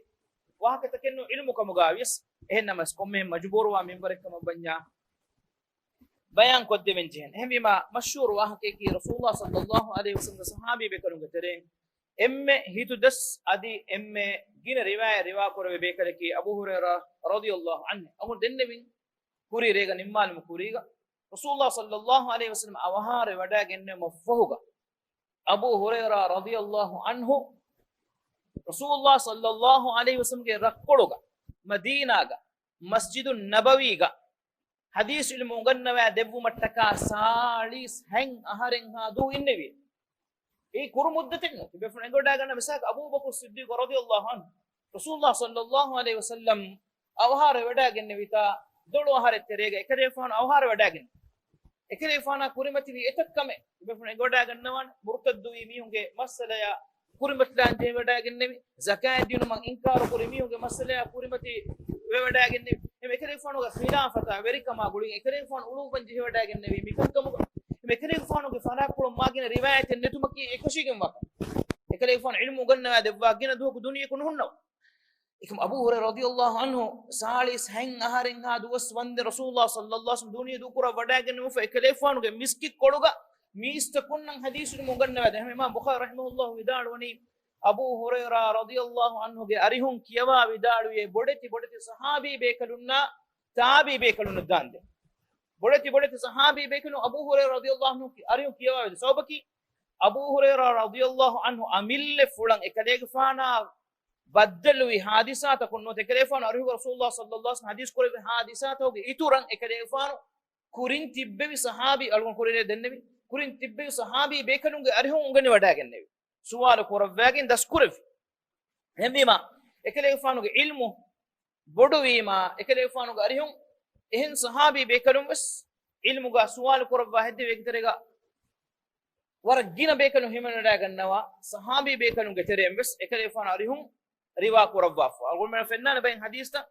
ވާހަކަތަކެއް ނޫން ޢިލްމު ކަމުގަ ވިޔަސް. އެހެންނަމަވެސް ކޮންމެހެން މަޖުބޫރުވާ މިންވަރެއް ކަމަށް ވަންޏާ ބަޔާން ކޮށްދެވެން ޖެހެން. އެހެންވީމާ، މަޝްހޫރު ވާހަކައަކީ ރަސޫލުﷲ ޞައްލަﷲ ޢަލައިހި ވަސައްލަމަ ޞަޙާބީ ބޭކަލުންގެ ތެރެއިން އެންމެ ހިތުދަސް އަދި އެންމެ ގިނަ ރިވާޔަތް ރިވާ ކުރެވޭ ބޭކަލަކީ އަބޫ ހުރައިރާ ރަޟިޔަﷲ ޢަންހު. އަޅުގަނޑު ދެންނެވިން ކުރީ ރޭގަ ނިންމާލުމުގެ ކުރީގަ، ރަސޫލުﷲ ޞައްލަﷲ ޢަލައިހި ވަސައްލަމަ އަވަހާރަވެވަޑައިގެންނެވުމަށްފަހުގަ، އަބޫ ހުރައިރާ ރަޟިޔަﷲ ޢަންހު ރަސޫލުﷲ ޞައްލަﷲ ޢަލައިހި ވަސައްލަމަގެ ރަށްކޮޅުގަ، މަދީނާގަ، މަސްޖިދުއް ނަބަވީގަ، ޙަދީޘް ޢިލްމު އުނގަންނަވައި ދެއްވުމަށްޓަކާ ސާޅީސް ހަތް އަހަރެއްހާ ދުވަހު އިންނެވި. އެއީ ކުރު މުއްދަތެއް ނޫން. ތިބޭފުޅުން އެނގިވަޑައިގަންނަ މިސާލަކަށް އަބޫބަކުރު ޞިއްދީޤު ރަޟިޔަﷲ ޢަންހު، ރަސޫލުﷲ ޞައްލަﷲ ޢަލައިހި ވަސައްލަމަ އަވަހާރަވެވަޑައިގެންނެވިތާ، ދޮޅު އަހަރެއް ތެރޭގަ އެކަލޭގެފާނު އަވަހާރަވެވަޑައިގެން. އެކަލޭގެފާނާ ކުރިމަތިވި އެތައް ކަމެއް އެބޭފުޅުން އެނގިވަޑައިގަންނަވާނެ. މުރުތައްދުވީ މީހުންގެ މައްސަލަޔާ ކުރިމަތިލާން ޖެހިވަޑައިގެންނެވި، ޒަކާތް ދިނުމަށް އިންކާރު ކުރި މީހުންގެ މައްސަލަޔާ ކުރިމަތި ވެވަޑައިގެންނެވި. އެހެން އެކަލޭގެފާނުގެ ޚިލާފަތާ ވެރިކަމާ ގުޅިގެން އެކަލޭގެފާނު އުޅުއްވަން ޖެހިވަޑައިގެންނެވީ މިކަންކަމުގަ. އެހެން އެކަލޭގެފާނުގެ ފަރާތްޕުޅުން މާ ގިނަ ރިވާޔަތެއް ނެތުމަކީ އެކަށީގެންވާ ކަމެއް. އެކަލޭގެފާނު ޢިލްމު އުނގަންނަވާ ދެއްވާ ގިނަ ދުވަހަކު ދުނިޔެއަކު ނުހުންނަވާ. އެކަމް އަބޫ ހުރައިރާ ރަޟިޔަﷲ ޢަންހު ސާޅީސް ހަތް އަހަރެއްހާ ދުވަސް ވަންދެން ރަސޫލުﷲ ޞައްލަﷲ ޢަލައިހި ވަސައްލަމް ދުނިޔެ ދޫކުރައްވަޑައިގެންނެވިފަ އެކަލޭގެފާނުގެ މިސްކިތް ކޮޅުގަ މީސްތަކުންނަށް ޙަދީޘް ޢިލްމު އުނގަންނަވާދޭ. އެހެންވީމާ ބުޚާރީ ރަޙިމަހުﷲ ވިދާޅުވަނީ، އަބޫ ހުރައިރާ ރަޟިޔަﷲ ޢަންހުގެ އަރިހުން ކިޔަވާ ވިދާޅުވިއޭ، ބޮޑެތި ބޮޑެތި ޞަޙާބީ ބޭކަލުންނާ ތާބިޢީ ބޭކަލުންނަށް ދާންދެން. ބޮޑެތި ބޮޑެތި ޞަޙާބީ ބޭކަލުން އަބޫ ހުރައިރާ ރަޟިޔަﷲ ޢަންހު އަރިހުން ކިޔަވާ ވިދާޅުވި ސަބަބަކީ، އަބޫ ހުރައިރާ ރަޟިޔަﷲ ޢަންހު އަމިއްލަ ފުޅަށް އެކަލޭގެފާނާ ބައްދަލުވި ޙާދިސާތަކުން ނުވަތަ އެކަލޭގެފާނު އަރިހުގަ ރަސޫލުﷲ ޞައްލަﷲ ޢަލައިހި ވަސައްލަމް ޙަދީޘް ކުރެއްވި ޙާދިސާތަކުގެ އިތުރަށް އެކަލޭގެފާނު ކުރިން ތިއްބެވި ޞަޙާބީ، އަޅުގަނޑު ކުރިން ދެންނެވި، ކުރިން ތިއްބެވި ޞަޙާބީ ބޭކަލުންގެ އަރިހުން އުނގަނިވަޑައިގެންނެވި. ސުވާލު ކުރައްވައިގެން ދަސްކުރެއްވި. އެހެންވީމާ، އެކަލޭގެފާނުގެ ޢިލްމު ބޮޑުވީމާ، އެކަލޭގެފާނުގެ އަރިހުން އެހެން ޞަޙާބީ ބޭކަލުން ވެސް ޢިލްމުގަ ސުވާލު ކުރައްވާ ހެއްދެވި އެކި ތެރޭގަ ވަރަށް ގިނަ ބޭކަލުން ހިމެނިވަޑައިގަންނަވާ، ޞަޙާބީ ބޭކަލުންގެ ތެރެއިން ވެސް އެކަލޭގެފާނު އަރިހުން ރިވާ ކުރައްވާފަ. އަޅުގަނޑުމެން ފެންނާނެ ބައެއް ޙަދީޘްތައް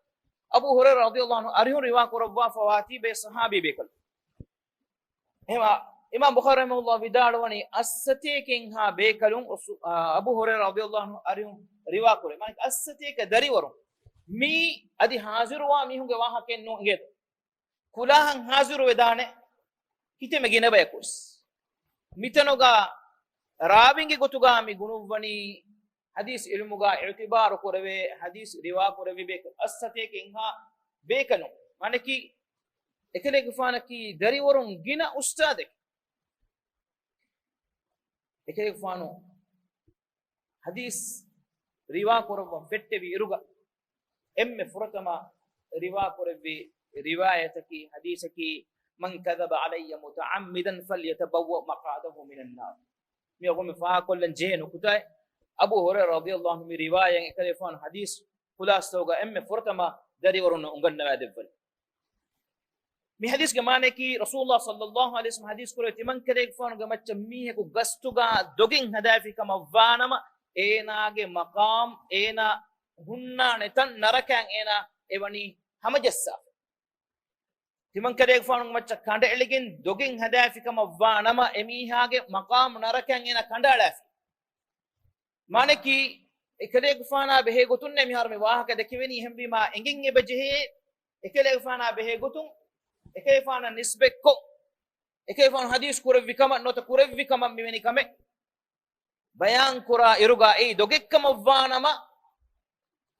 އަބޫ ހުރައިރާ ރަޟިޔަﷲ ޢަންހު އަރިހުން ރިވާ ކުރައްވާފަ ވާތީ ބައެއް ޞަޙާބީ ބޭކަލުން. އެހެންވީމާ، އިމާމް ބުޚާރީ ރަޙިމަހުﷲ ވިދާޅުވަނީ، އަށްސަތޭކައެއްހާ ބޭކަލުން ރަސޫ-، އާ، އަބޫ ހުރައިރާ ރަޟިޔަﷲ ޢަންހު އަރިހުން ރިވާ ކުރޭ. މާނައަކީ އަށްސަތޭކަ ދަރިވަރުން. މީ އަދި ޙާޟިރުވާ މީހުންގެ ވާހަކައެއް ނޫން އިނގޭތޯ. ކުލާހަށް ޙާޟިރުވެދާނެ ކިތަންމެ ގިނަ ބަޔަކު ވެސް. މިތަނުގަ ރާވީންގެ ގޮތުގަ މި ގުނުއްވަނީ ޙަދީޘް ޢިލްމުގަ އިޢުތިބާރު ކުރެވޭ، ޙަދީޘް ރިވާ ކުރެއްވި ބޭކަލުން. އަށްސަތޭކައެއްހާ ބޭކަލުން. މާނައަކީ، އެކަލޭގެފާނަކީ ދަރިވަރުން ގިނަ އުސްތާޛެކޭ. އެކަލޭގެފާނު ޙަދީޘް ރިވާ ކުރައްވަން ފެއްޓެވި އިރުގަ، އެންމެ ފުރަތަމަ ރިވާ ކުރެއްވި ރިވާޔަތަކީ، ޙަދީޘަކީ، "من كذب علي متعمدا فليتبوأ مقعده من النار." މި އަޅުގަނޑުމެން ފާހަގަކޮށްލަން ޖެހޭ ނުކުތާއެއް. އަބޫ ހުރައިރާ ރަޟިޔަﷲ ޢަންހު މި ރިވާޔަތް އެކަލޭގެފާނު ޙަދީޘް ޚުލާޞަތަކުގަ އެންމެ ފުރަތަމަ ދަރިވަރުންނަށް އުނގަންނަވާ ދެއްވަނީ. މި ޙަދީޘްގެ މާނައަކީ، ރަސޫލުﷲ ޞައްލަﷲ ޢަލައިހި ވަސައްލަމް ޙަދީޘް ކުރެއްވި، ތިމަން ކަލޭގެފާނުގެ މައްޗަށް މީހަކު ގަސްތުގަ ދޮގެއް ހަދާފި ކަމަށް ވާނަމަ، އޭނާގެ މަޤާމް، އޭނާ ހުންނާނެ ތަން ނަރަކައިން އޭނާ އެވަނީ ހަމަޖައްސާފަ. ތިމަން ކަލޭގެފާނުގެ މައްޗަށް ކަނޑައެޅިގެން ދޮގެއް ހަދާފި ކަމަށް ވާނަމަ، އެމީހާގެ މަޤާމް ނަރަކައިން އޭނާ ކަނޑައަޅާފި. މާނައަކީ، އެކަލޭގެފާނާ ބެހޭ ގޮތުންނޭ މިހާރު މި ވާހަކަ ދެކެވެނީ. އެހެންވީމާ، އެނގެން އެބަޖެހޭ، އެކަލޭގެފާނާ ބެހޭ ގޮތުން، އެކަލޭގެފާނަށް ނިސްބަތްކޮށް، އެކަލޭގެފާނު ޙަދީޘް ކުރެއްވި ކަމަށް ނުވަތަ ކުރެއްވި ކަމަށް މިވެނި ކަމެއް ބަޔާން ކުރާ އިރުގަ އެއީ ދޮގެއްކަމަށް ވާނަމަ،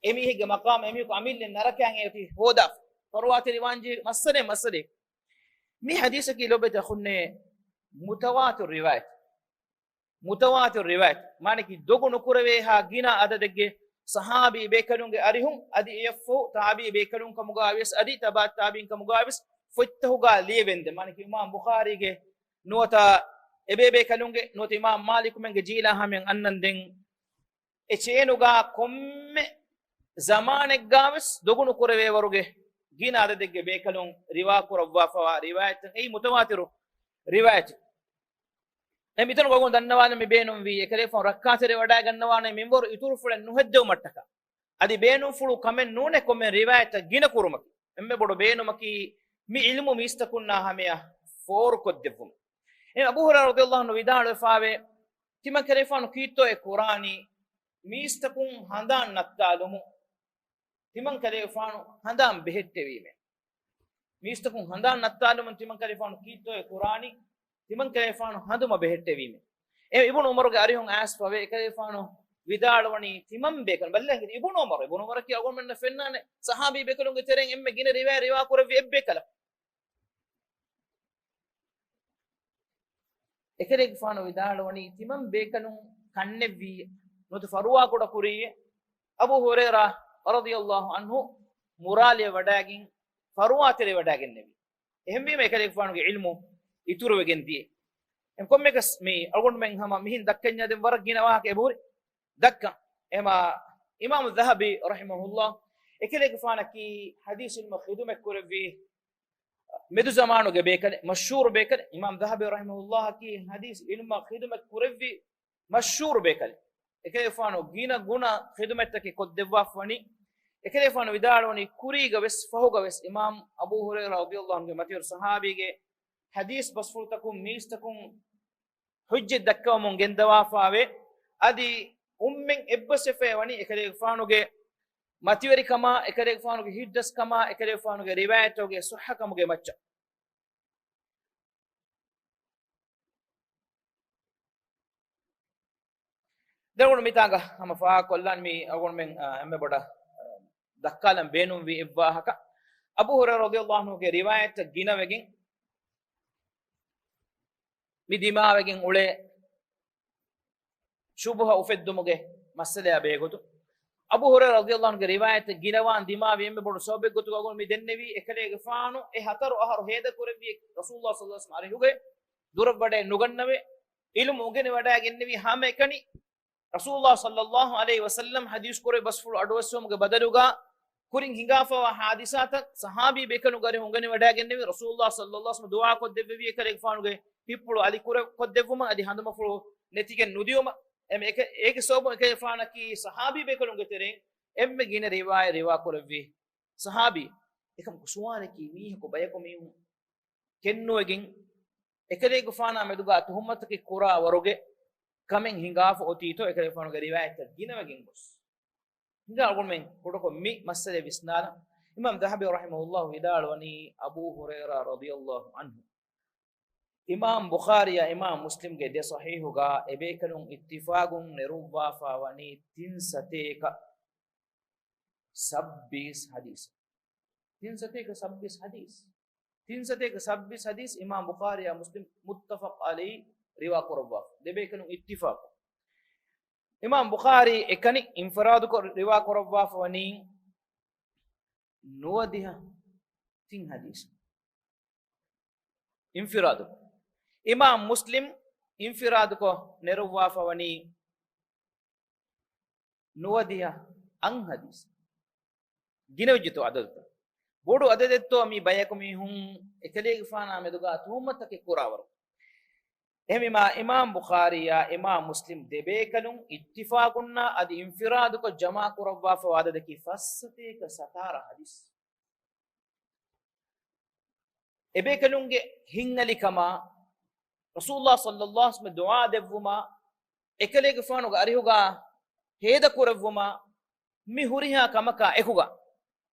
އެމީހެއްގެ މަޤާމް އެމީހަކު އަމިއްލަ ނަރަކައިން އެއޮތީ ހޯދާފަ. ފަރުވާތެރިވާންޖެހޭ މައްސަލައެއް، މައްސަލައެއް. މި ޙަދީޘަކީ ލޯބިތަ ހުންނޭ މުތަވާތިރު ރިވާޔަތެއް. މުތަވާތިރު ރިވާޔަތެއް. މާނައަކީ ދޮގު ނުކުރެވޭހާ ގިނަ އަދަދެއްގެ ޞަޙާބީ ބޭކަލުންގެ އަރިހުން އަދި އެއަށްފަހު ތާބިޢީ ބޭކަލުން ކަމުގައިވިޔަސް އަދި ތަބަޢު ތާބިޢީން ކަމުގައިވިޔަސް ފޮތްތަކުގަ ލިޔެވެންދެން. މާނައަކީ އިމާމް ބުޚާރީގެ ނުވަތަ އެބޭބޭކަލުންގެ ނުވަތަ އިމާމް މާލިކުމެންގެ ޖީލާ ހަމަޔަށް އަންނަން ދެން އެ ޗޭނުގަ ކޮންމެ ޒަމާނެއްގަވެސް ދޮގު ނުކުރެވޭވަރުގެ ގިނަ އަދަދެއްގެ ބޭކަލުން ރިވާ ކުރައްވާފަވާ ރިވާޔަތެއް އެއީ މުތަވާތިރު ރިވާޔަތެއް. އެ މިތަނުގަ އަޅުގަނޑު ދަންނަވާލަން މި ބޭނުންވީ، އެކަލޭގެފާނު ރައްކާތެރިވެވަޑައިގަންނަވާނެ މިންވަރު އިތުރުފުޅެއް ނުހެއްދެވުމަށްޓަކާ. އަދި ބޭނުންފުޅު ކަމެއް ނޫނޭ ކޮންމެ ރިވާޔަތްތައް ގިނަ ކުރުމަކީ. އެންމެ ބޮޑު ބޭނުމަކީ މި ޢިލްމު މީސްތަކުންނާ ހަމަޔަށް ފޯރުކޮށްދެއްވުން. އެ އަބޫ ހުރައިރާ ރަޟިޔަﷲ ޢަންހު ވިދާޅުވެފައިވޭ، ތިމަން ކަލޭގެފާނު ކީއްތޯއޭ ކުރާނީ؟ މީސްތަކުން ހަނދާން ނައްތާލުމުން ތިމަން ކަލޭގެފާނު ހަނދާން ބެހެއްޓެވީމޭ. މީސްތަކުން ހަނދާން ނައްތާލުމުން ތިމަން ކަލޭގެފާނު ކީއްތޯއޭ ކުރާނީ؟ ތިމަން ކަލޭގެފާނު ހަނދުމަ ބެހެއްޓެވީމޭ. އެ އިބުނު ޢުމަރުގެ އަރިހުން އައިސްފަވޭ، އެކަލޭގެފާނު ވިދާޅުވަނީ ތިމަން ބޭކަލުން. ބަލަން އިބުނު ޢުމަރު، އިބުނު ޢުމަރަކީ އަޅުގަނޑުމެންނަށް ފެންނާނެ ޞަޙާބީ ބޭކަލުންގެ ތެރެއިން އެންމެ ގިނަ ރިވާޔަތް ރިވާ ކުރެއްވި އެއްބޭކަލަކު. އެކަލޭގެފާނު ވިދާޅުވަނީ ތިމަން ބޭކަލުން ކަންނެއްވީ ނުވަތަ ފަރުވާކުޑަ ކުރީ. އަބޫ ހުރައިރާ ރަޟިޔަﷲ ޢަންހު މުރާލެވެވަޑައިގެން ފަރުވާތެރިވެވަޑައިގެންނެވި. އެހެންވީމަ އެކަލޭގެފާނުގެ ޢިލްމު އިތުރުވެގެން ދިޔަ. އެ ކޮންމެއަކަސް މި އަޅުގަނޑުމެން ހަމަ މިހިން ދައްކަންޏާ ދެން ވަރަށް ގިނަ ވާހަކަ އެބަހުރި ދައްކަން. އެމާ އިމާމު ޛަހަބީ ރަޙިމަހުﷲ އެކަލޭގެފާނަކީ ޙަދީޘް ޢިލްމަށް ޚިދުމަތް ކުރެއްވި މެދު ޒަމާނުގެ ބޭކަލެއް، މަޝްހޫރު ބޭކަލެއް. އިމާމް ޛަހަބީ ރަޙިމަހުﷲއަކީ ޙަދީޘް ޢިލްމަށް ޚިދުމަތް ކުރެއްވި މަޝްހޫރު ބޭކަލެއް. އެކަލޭގެފާނު ގިނަ ގުނަ ޚިދުމަތްތަކެއް ކޮށްދެއްވާފަ ވަނީ. އެކަލޭގެފާނު ވިދާޅުވަނީ ކުރީގަ ވެސް ފަހުގަ ވެސް އިމާމް އަބޫ ހުރައިރާ ރަޟިޔަﷲ ޢަންހުގެ މަތިވެރި ޞަޙާބީގެ ޙަދީޘް ބަސްފުޅުތަކުން މީސްތަކުން ޙުއްޖަތް ދައްކަވަމުން ގެންދަވާފާވޭ. އަދި އުންމެން އެއްބަސްވެފައި ވަނީ އެކަލޭގެފާނުގެ މަތިވެރިކަމާ، އެކަލޭގެފާނުގެ ހިތްދަސްކަމާ، އެކަލޭގެފާނުގެ ރިވާޔަތުގެ ޞައްޙަކަމުގެ މައްޗަށް. ދެން މިތާގަ ހަމަ ފާހަގަކޮށްލާން މި އަޅުގަނޑުމެން، އާ، އެންމެ ބޮޑަށް، އާ، ދައްކާލަން ބޭނުންވި އެއްވާހަކަ. އަބޫ ހުރައިރާ ރަޟިޔަﷲ ޢަންހުގެ ރިވާޔަތަށް ގިނަވެގެން މި ދިމާވެގެން އުޅޭ ޝުބުހަ އުފެއްދުމުގެ މައްސަލަޔާ ބެހޭގޮތުން، އަބޫ ހުރައިރާ ރަޟިޔަﷲ ޢަންހުގެ ރިވާޔަތަށް ގިނަވާން ދިމާވި އެންމެ ބޮޑު ސަބަބެއްގޮތުގަ އަޅުގަނޑު މި ދެންނެވީ، އެކަލޭގެފާނު އެ ހަތަރު އަހަރު ހޭދަކުރެއްވި ރަސޫލުﷲ ޞައްލަﷲ ޢަލައިހި ވަސައްލަމް އަރިހުގައި ދުރަށްވަޑައެއް ނުގަންނަވޭ، ޢިލްމު އުނގެނިވަޑައިގެންނެވީ ހަމައެކަނި ރަސޫލުﷲ ޞައްލަﷲ ޢަލައިހި ވަސައްލަމް ޙަދީޘް ކުރެއްވި ބަސްފުޅު އަޑުއައްސުވުމުގެ ބަދަލުގަ ކުރިން ހިނގާފަވާ ޙާދިސާތައް ޞަޙާބީ ބޭކަލުންގެ އަރިހުން އުނގެނިވަޑައިގެންނެވި، ރަސޫލުﷲ ޞައްލަﷲ ޢަލައިހި ވަސައްލަމް ދުޢާ ކޮށްދެއްވެވި އެކަލޭގެފާނުގެ ހިތްޕުޅު އަލި ކުރެ-، ކޮށްދެއްވުމަށް އަދި ހަނދުމަފުޅު ނެތިގެން ނުދިޔުމަށް. އެމެ-، އެކަ-، އޭގެ ސަބަބުން އެކަލޭގެފާނަކީ ޞަޙާބީ ބޭކަލުންގެ ތެރެއިން އެންމެ ގިނަ ރިވާޔަތް ރިވާ ކުރެއްވި ޞަޙާބީ. އެކަމަކު ސުވާލަކީ މީހަކު ބަޔަކު މީހުން ކެންނުވެގެން އެކަލޭގެފާނާ މެދުގަ ތުހުމަތަކެއް ކުރާ ވަރުގެ ކަމެއް ހިނގާފަ އޮތީތޯ އެކަލޭގެފާނުގެ ރިވާޔަތްތައް ގިނަވެގެން ގޮސް. ހިނގާ އަޅުގަނޑުމެން ކުޑަކޮށް މި މައްސަލަ ވިސްނާލަން. އިމާމް ޛަހަބީ ރަޙިމަހުﷲ ވިދާޅުވަނީ އަބޫ ހުރައިރާ ރަޟިޔަﷲ ޢަންހު، އިމާމް ބުޚާރީއާ އިމާމް މުސްލިމްގެ ދެ ޞަޙީޙުގަ އެބޭކަލުން އިއްތިފާގުން ނެރުއްވާފަ ވަނީ ތިން ސަތޭކަ ސައްބީސް ޙަދީޘް. ތިން ސަތޭކަ ސައްބީސް ޙަދީޘް. ތިން ސަތޭކަ ސައްބީސް ޙަދީޘް އިމާމް ބުޚާރީއާ މުސްލިމް މުއްތަފަޤް ޢަލައިހި ރިވާ ކުރައްވާފަ. ދެބޭކަލުން އިއްތިފާޤު. އިމާމް ބުޚާރީ އެކަނި އިންފިރާދުކޮށް ރިވާ ކުރައްވާފަ ވަނީ ނުވަދިހަ ތިން ޙަދީޘް. އިންފިރާދުކޮށް. އިމާމް މުސްލިމް އިންފިރާދުކޮށް ނެރުއްވާފަ ވަނީ ނުވަދިހަ އަށް ޙަދީޘް. ގިނަވެއްޖެތޯ އަދަދުތައް؟ ބޮޑު އަދަދެއްތޯ މި ބަޔަކު މީހުން އެކަލޭގެފާނާ މެދުގަ ތުހުމަތަކެއް ކުރާވަރު؟ އެހެންވީމާ، އިމާމް ބުޚާރީއާ އިމާމް މުސްލިމް ދެބޭކަލުން އިއްތިފާޤުންނާ އަދި އިންފިރާދުކޮށް ޖަމާކުރައްވާފަވާ އަދަދަކީ ފަސް ސަތޭކަ ސަތާރަ ޙަދީޘް. އެބޭކަލުންގެ ހިތްއަލިކަމާ، ރަސޫލުﷲ ޞައްލަﷲ ޢަލައިހި ވަސައްލަމް ދުޢާ ދެއްވުމާ، އެކަލޭގެފާނުގެ އަރިހުގަ ހޭދަކުރެއްވުމާ، މި ހުރިހާ ކަމަކާ އެކުގަ،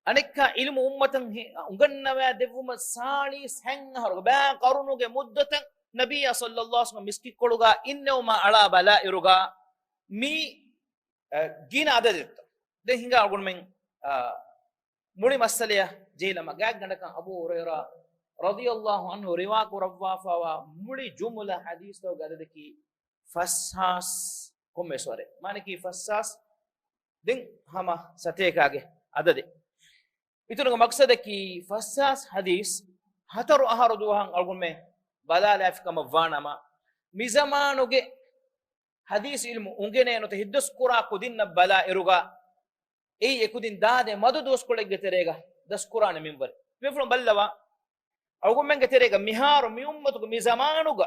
އަނެއްކާ ޢިލްމު އުއްމަތަށް ހި-، އުނގަންނަވާ ދެއްވުމަށް ސާޅީސް ހަތް އަހަރުގެ ބައި ޤަރުނުގެ މުއްދަތަށް ނަބިއްޔާ ޞައްލަﷲ ޢަލައިހި ވަސައްލަމް މިސްކިތްކޮޅުގަ އިންނެވުމާ އަޅާ ބަލާއިރުގަ މި، އަ، ގިނަ އަދަދެއްތޯ؟ ދެން ހިނގާ އަޅުގަނޑުމެން، އަ، މުޅި މައްސަލަޔަށް ޖެހިލަމާ، ގާތްގަނޑަކަށް އަބޫ ހުރައިރާ ރަޟިޔަﷲ ޢަންހު ރިވާ ކުރައްވާފަވާ މުޅި ޖުމުލަ ޙަދީޘްތަކުގެ އަދަދަކީ ފަސްހާސް ކޮންމެސް ވަރެއް. މާނަކީ ފަސްހާސް ދެން ހަމަ ސަތޭކާގެ އަދަދެއް. އިތުރުގެ މަޤްޞަދަކީ ފަސްހާސް ޙަދީޘް ހަތަރު އަހަރު ދުވަހަށް އަޅުގަނޑުމެން ބަލާލާފި ކަމަށް ވާނަމަ، މި ޒަމާނުގެ ޙަދީޘް ޢިލްމު އުނގެނޭ ނުވަތަ ހިތްދަސްކުރާ ކުދިންނަށް ބަލާ އިރުގަ، އެއީ އެކުދިން ދާދޭ މަދު ދުވަސްކޮޅެއްގެ ތެރޭގަ ދަސްކުރާނެ މިންވަރެއް. ބޭފުޅުން ބައްލަވާ، އަޅުގަނޑުމެންގެ ތެރޭގަ މިހާރު މި އުއްމަތުގެ މި ޒަމާނުގަ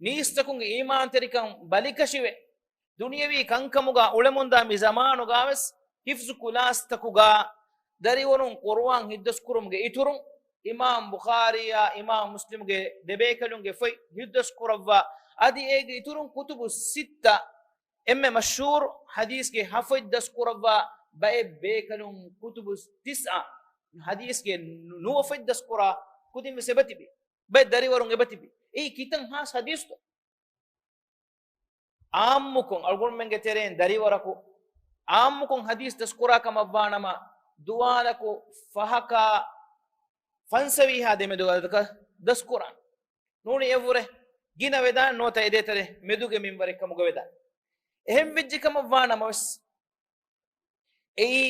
މީސްތަކުންގެ އީމާންތެރިކަން ބަލިކަށިވެ، ދުނިޔަވީ ކަންކަމުގަ އުޅެމުންދާ މި ޒަމާނުގަވެސް ހިފްޒު ކުލާސްތަކުގަ ދަރިވަރުން ޤުރުއާން ހިތްދަސްކުރުމުގެ އިތުރުން، އިމާމް ބުޚާރީއާ އިމާމް މުސްލިމްގެ ދެބޭކަލުންގެ ފޮތް ހިތްދަސްކުރައްވާ، އަދި އޭގެ އިތުރުން ކުތުބު ސިއްތަ، އެންމެ މަޝްހޫރު ޙަދީޘްގެ ހަ ފޮތް ދަސްކުރައްވާ ބައެއް ބޭކަލުން ކުތުބު ތިސްޢަ، ޙަދީޘްގެ ނުވަ ފޮތް ދަސްކުރާ ކުދިންވެސް އެބަތިބި. ބައެއް ދަރިވަރުން އެބަތިބި. އެއީ ކިތަން ހާސް ޙަދީޘްތޯ؟ ޢާއްމުކޮށް، އަޅުގަނޑުމެންގެ ތެރެއިން ދަރިވަރަކު ޢާއްމުކޮށް ޙަދީޘް ދަސްކުރާކަމަށްވާނަމަ، ދުވާލަކު ފަހަކާ ފަންސަވީހާ ދެމެދު އަދަދަކަށް ދަސްކުރާނެ. ނޫނީ އެއަށްވުރެ ގިނަ ވެދާނެ ނުވަތަ އެދޭތެރޭ މެދުގެ މިންވަރެއް ކަމުގަ ވެދާނެ. އެހެން ވެއްޖެ ކަމަށްވާނަމަވެސް، އެއީ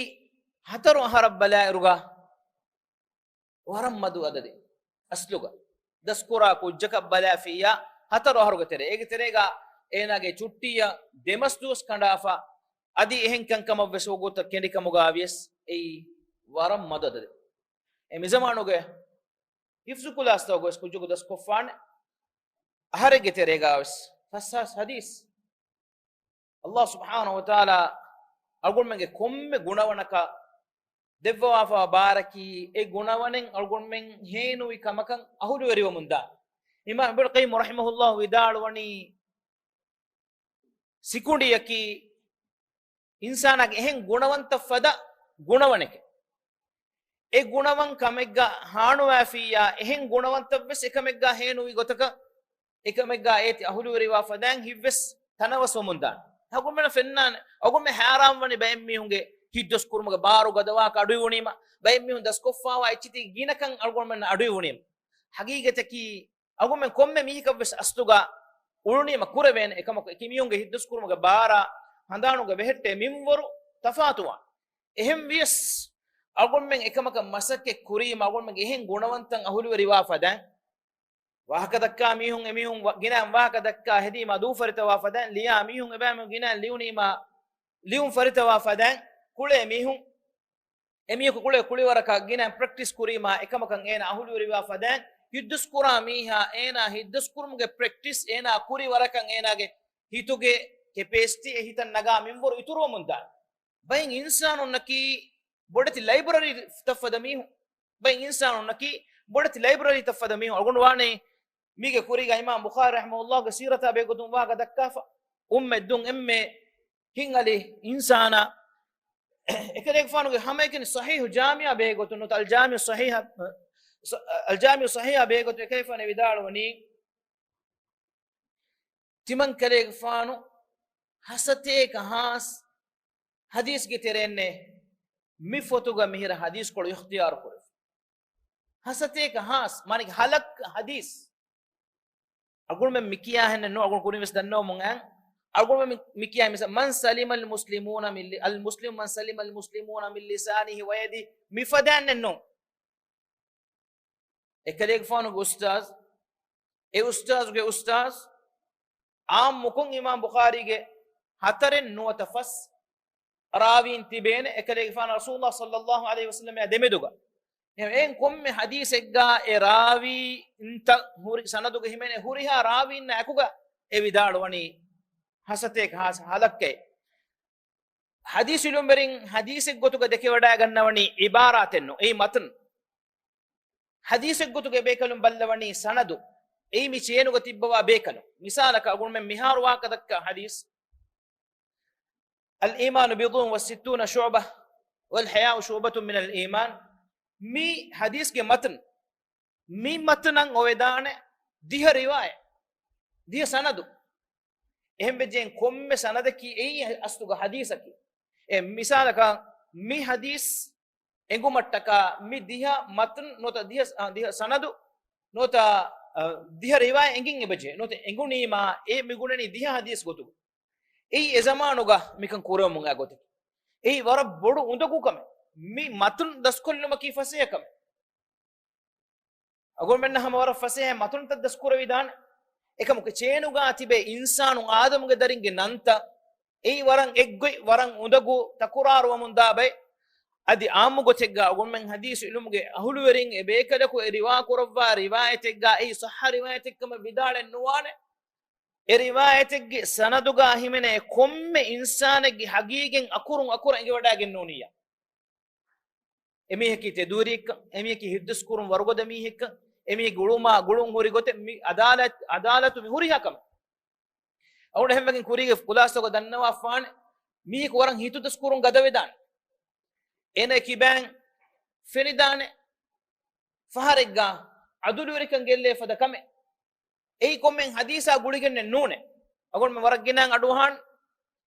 ހަތަރު އަހަރަށް ބަލާއިރުގަ ވަރަށް މަދު އަދަދެއް އަސްލުގަ. ދަސްކުރާ ކުއްޖަކަށް ބަލާފިއްޔާ ހަތަރު އަހަރުގެ ތެރޭ. އޭގެ ތެރޭގަ އޭނާގެ ޗުއްޓީއަށް ދެމަސް ދުވަސް ކަނޑާފަ، އަދި އެހެން ކަންކަމަށްވެސް ވަގުތަށް ކެނޑިކަމުގަ ވިޔަސް، އެއީ ވަރަށް މަދަދެއް. އެ މިޒަމާނުގެ ހިފްޒު ކުލާސްތަކުގަވެސް ކުއްޖަކު ދަސްކޮށްފާނެ. އަހަރެއްގެ ތެރޭގަވެސް ފަސް ހާސް ހަދީސް. ﷲ ސުބްޙާނަހޫ ވަތަޢާލާ އަޅުގަނޑުމެންގެ ކޮންމެ ގުނަވަނަކަށް ދެއްވަވާފަ ބާރަކީ، އެ ގުނަވަނެއް އަޅުގަނޑުމެން ހޭނުވި ކަމަކަށް އަހުލުވެރިވަމުންދާ. އިމާމް އިބްނު ޤައްޔިމް ރަޙިމަހުﷲ ވިދާޅުވަނީ، ސިކުނޑިއަކީ އިންސާނާގެ އެހެން ގުނަވަންތައް ފަދަ ގުނަވަނެކެ. އެ ގުނަވަން ކަމެއްގަ ހާނުވާފިއްޔާ، އެހެން ގުނަވަންތައްވެސް އެކަމެއްގަ ހޭނުވި ގޮތަކަށް، އެކަމެއްގަ އޭތި އަހުލުވެރިވާ ފަދައިން ހިތްވެސް ތަނަވަސްވަމުންދާނެ. އަޅުގަނޑުމެންނަށް ފެންނާނެ، އަޅުގަނޑުމެން ހައިރާންވަނީ ބައެއް މީހުންގެ ހިތްދަސްކުރުމުގެ ބާރު ގަދަވާކަށް އަޑުއިވުނީމަ، ބައެއް މީހުން ދަސްކޮށްފާވާ އެއްޗިތި ގިނަކަން އަޅުގަނޑުމެންނަށް އަޑުއިވުނީމަ. ހަގީގަތަކީ އަޅުގަނޑުމެން ކޮންމެ މީހަކަށްވެސް އަސްލުގަ އުޅުނީމަ ކުރެވޭނެ. އެކަމަކު އެކި މީހުންގެ ހިތްދަސްކުރުމުގެ ބާރާ ހަނދާނުގަ ބެހެއްޓޭ މިންވަރު ތަފާތުވާނެ. އެހެންވިޔަސް، އަޅުގަނޑުމެން އެކަމަކަށް މަސައްކަތް ކުރީމަ، އަޅުގަނޑުމެންގެ އެހެން ގުނަވަންތައް އަހުލުވެރިވާ ފަދައިން، ވާހަކަ ދައްކާ މީހުން އެމީހުން ވަ-، ގިނައިން ވާހަކަ ދައްކާ ހެދީމަ ދޫ ފަރިތަވާ ފަދައިން، ލިޔާ މީހުން އެބައިމީހުން ގިނައިން ލިޔުނީމަ ލިޔުން ފަރިތަވާ ފަދައިން، ކުޅޭ މީހުން އެމީހަކު ކުޅޭ ކުޅިވަރަކަށް ގިނައިން ޕްރެކްޓިސް ކުރީމާ، އެކަމަކަށް އޭނަ އަހުލުވެރިވާ ފަދައިން، ހިތްދަސްކުރާ މީހާ އޭނާ ހިތްދަސްކުރުމުގެ ޕްރެކްޓިސް އޭނާ ކުރި ވަރަކަށް އޭނާގެ ހިތުގެ ކެޕޭސިޓީ އެ ހިތަށް ނަގާ މިންވަރު އިތުރުވަމުންދާނެ. ބައެއް އިންސާނުންނަކީ ބޮޑެތި ލައިބްރަރީތައް ފަދަ މީހުން. ބައެއް އިންސާނުންނަކީ ބޮޑެތި ލައިބްރަރީތައް ފަދަ މީހުން. އަޅުގަނޑު ވާނެ މީގެ ކުރީގަ އިމާމް ބުޚާރީ ރަޙިމަހުﷲގެ ސީރަތާ ބެހޭގޮތުން ވާހަކަ ދައްކާފަ، އުއްމަތް ދުން އެންމެ ހިތްހަލި އިންސާނާ، އެކަލޭގެފާނުގެ ހަމައެކަނި ޞަޙީޙު ޖާމިޢާ ބެހޭގޮތުން ނުވަތަ އަލްޖާމިޢު ޞަޙީޙާ، އަލްޖާމިޢު ޞަޙީޙާ ބެހޭގޮތުން އެކަލޭގެފާނު ވިދާޅުވަނީ، ތިމަން ކަލޭގެފާނު ހަސަތޭކަ ހާސް ހަދީސްގެ ތެރޭންނޭ މި ފޮތުގަ މިހިރަ ހަދީސްކޮޅު އިޚްތިޔާރު ކުރެވި. ހަސަތޭކަ ހާސް، މާނައީ ހަލައްކަ ހަދީސް. އަޅުގަނޑުމެން މި ކިޔާ ހެންނެއް ނޫން، އަޅުގަނޑު ކުރިން ވެސް ދަންނަވަމުން އައި. އަޅުގަނޑުމެން މި، މި ކިޔާ މިސާ، من سلم المسلمون من ل-، المسلم من سلم المسلمون من لسانه ويده، މި ފަދައިންނެއް ނޫން. އެކަލޭގެފާނުގެ އުސްތާޒް، އެ އުސްތާޒުގެ އުސްތާޒް، އާއްމުކޮށް އިމާމް ބުޚާރީގެ ހަތަރެއް ނުވަތަ ފަސް ރާވީން ތިބޭނެ. އެކަލޭގެފާނު ރަސޫލުﷲ ޞައްލަﷲު ޢަލައިހި ވަސައްލަމައާ ދެމެދުގަ. އެހެން ކޮންމެ ހަދީސެއްގަ އެ ރާވީންތައް ހުރި، ސަނަދުގަ ހިމެނޭ ހުރިހާ ރާވީންނާ އެކުގަ އެ ވިދާޅުވަނީ ހަސަތޭކަ ހާސް ހަލައްކައެއް. ހަދީސް އިލްމުވެރިން ހަދީސެއްގޮތުގަ ދެކެވަޑައިގަންނަވަނީ ޢިބާރާތެއްނު، އެއީ މަތުން. ހަދީސެއްގޮތުގަ ބޭކަލުން ބައްލަވަނީ ސަނަދު، އެއީ މި ޗޭނުގަ ތިއްބަވާ ބޭކަލުން. މިސާލަކަށް އަޅުގަނޑުމެން މިހާރު ވާހަކަ ދައްކާ ހަދީސް، الإيمان بضع وستون شعبة والحياء شعبة من الإيمان. މި ހަދީސްގެ މަތުން، މި މަތުނަށް އޮވެދާނެ ދިހަ ރިވާޔަތް، ދިހަ ސަނަދު. އެހެންވެއްޖެ ކޮންމެ ސަނަދަކީ އެއީ އަސްލުގަ ހަދީސަކީ. އެ މިސާލަކަށް މި ހަދީސް އެނގުމަށްޓަކާ މި ދިހަ މަތުން ނުވަތަ ދިހަ، އާ، ދިހަ ސަނަދު ނުވަތަ، އާ، ދިހަ ރިވާޔަތް އެނގިން އެބަޖެހޭ. ނުވަތަ އެނގުނީމާ އެ މި ގުނަނީ ދިހަ ހަދީސް ގޮތުގަ. އެއީ އެ ޒަމާނުގަ މިކަން ކުރެވެމުން އައި ގޮތަކީ. އެއީ ވަރަށް ބޮޑު އުނދަގޫ ކަމެއް. މި މަތުން ދަސްކޮށްލުމަކީ ފަސޭހަ ކަމެއް. އަޅުގަނޑުމެންނަށް ހަމަ ވަރަށް ފަސޭހަ މަތުންތައް ދަސްކުރެވިދާނެ. އެކަމަކު ޗޭނުގަ ތިބޭ އިންސާނު އާދަމުގެ ދަރިންގެ ނަންތައް، އެއީ ވަރަށް އެއްގޮތް، ވަރަށް އުނދަގޫ، ތަކުރާރުވަމުންދާ ބައެއް. އަދި އާއްމު ގޮތެއްގަ އަޅުގަނޑުމެން ހަދީސް އިލްމުގެ އަހުލުވެރިން އެ ބޭކަލަކު އެ ރިވާ ކުރައްވާ ރިވާޔަތެއްގަ އެއީ ޞައްޙަ ރިވާޔަތެއްކަމަށް ވިދާޅެއް ނުވާނެ. އެ ރިވާޔަތެއްގެ ސަނަދުގަ ހިމެނޭ ކޮންމެ އިންސާނެއްގެ ހަގީގަތް އަކުރުން އަކުރަށް އެނގިވަޑައިގެން ނޫނިއްޔާ. އެމީހަކީ ތެދުވެރިއެއްކަން، އެމީހަކީ ހިތްދަސްކުރުން ވަރުގަދަ މީހެއްކަން، އެމީހެއްގެ އުޅުމާ ގުޅުން ހުރި ގޮތެއް، މި އަދާލަތް، އަދާލަތު މި ހުރިހާ ކަމެއް. އަޅުގަނޑު އެހެންވެގެން ކުރީގެ ޚުލާސާގަ ދަންނަވާފާނެ، މީހަކު ވަރަށް ހިތުދަސްކުރުން ގަދަވެދާނެ. އޭނަ ކިބައިން ފެނިދާނެ، ފަހަރެއްގަ އަދުލުވެރިކަން ގެއްލޭ ފަދަ ކަމެއް. އެއީ ކޮންމެ ހަދީސާ ގުޅިގެންނެއް ނޫނޭ. އަޅުގަނޑުމެން ވަރަށް ގިނައިން އަޑުއަހާން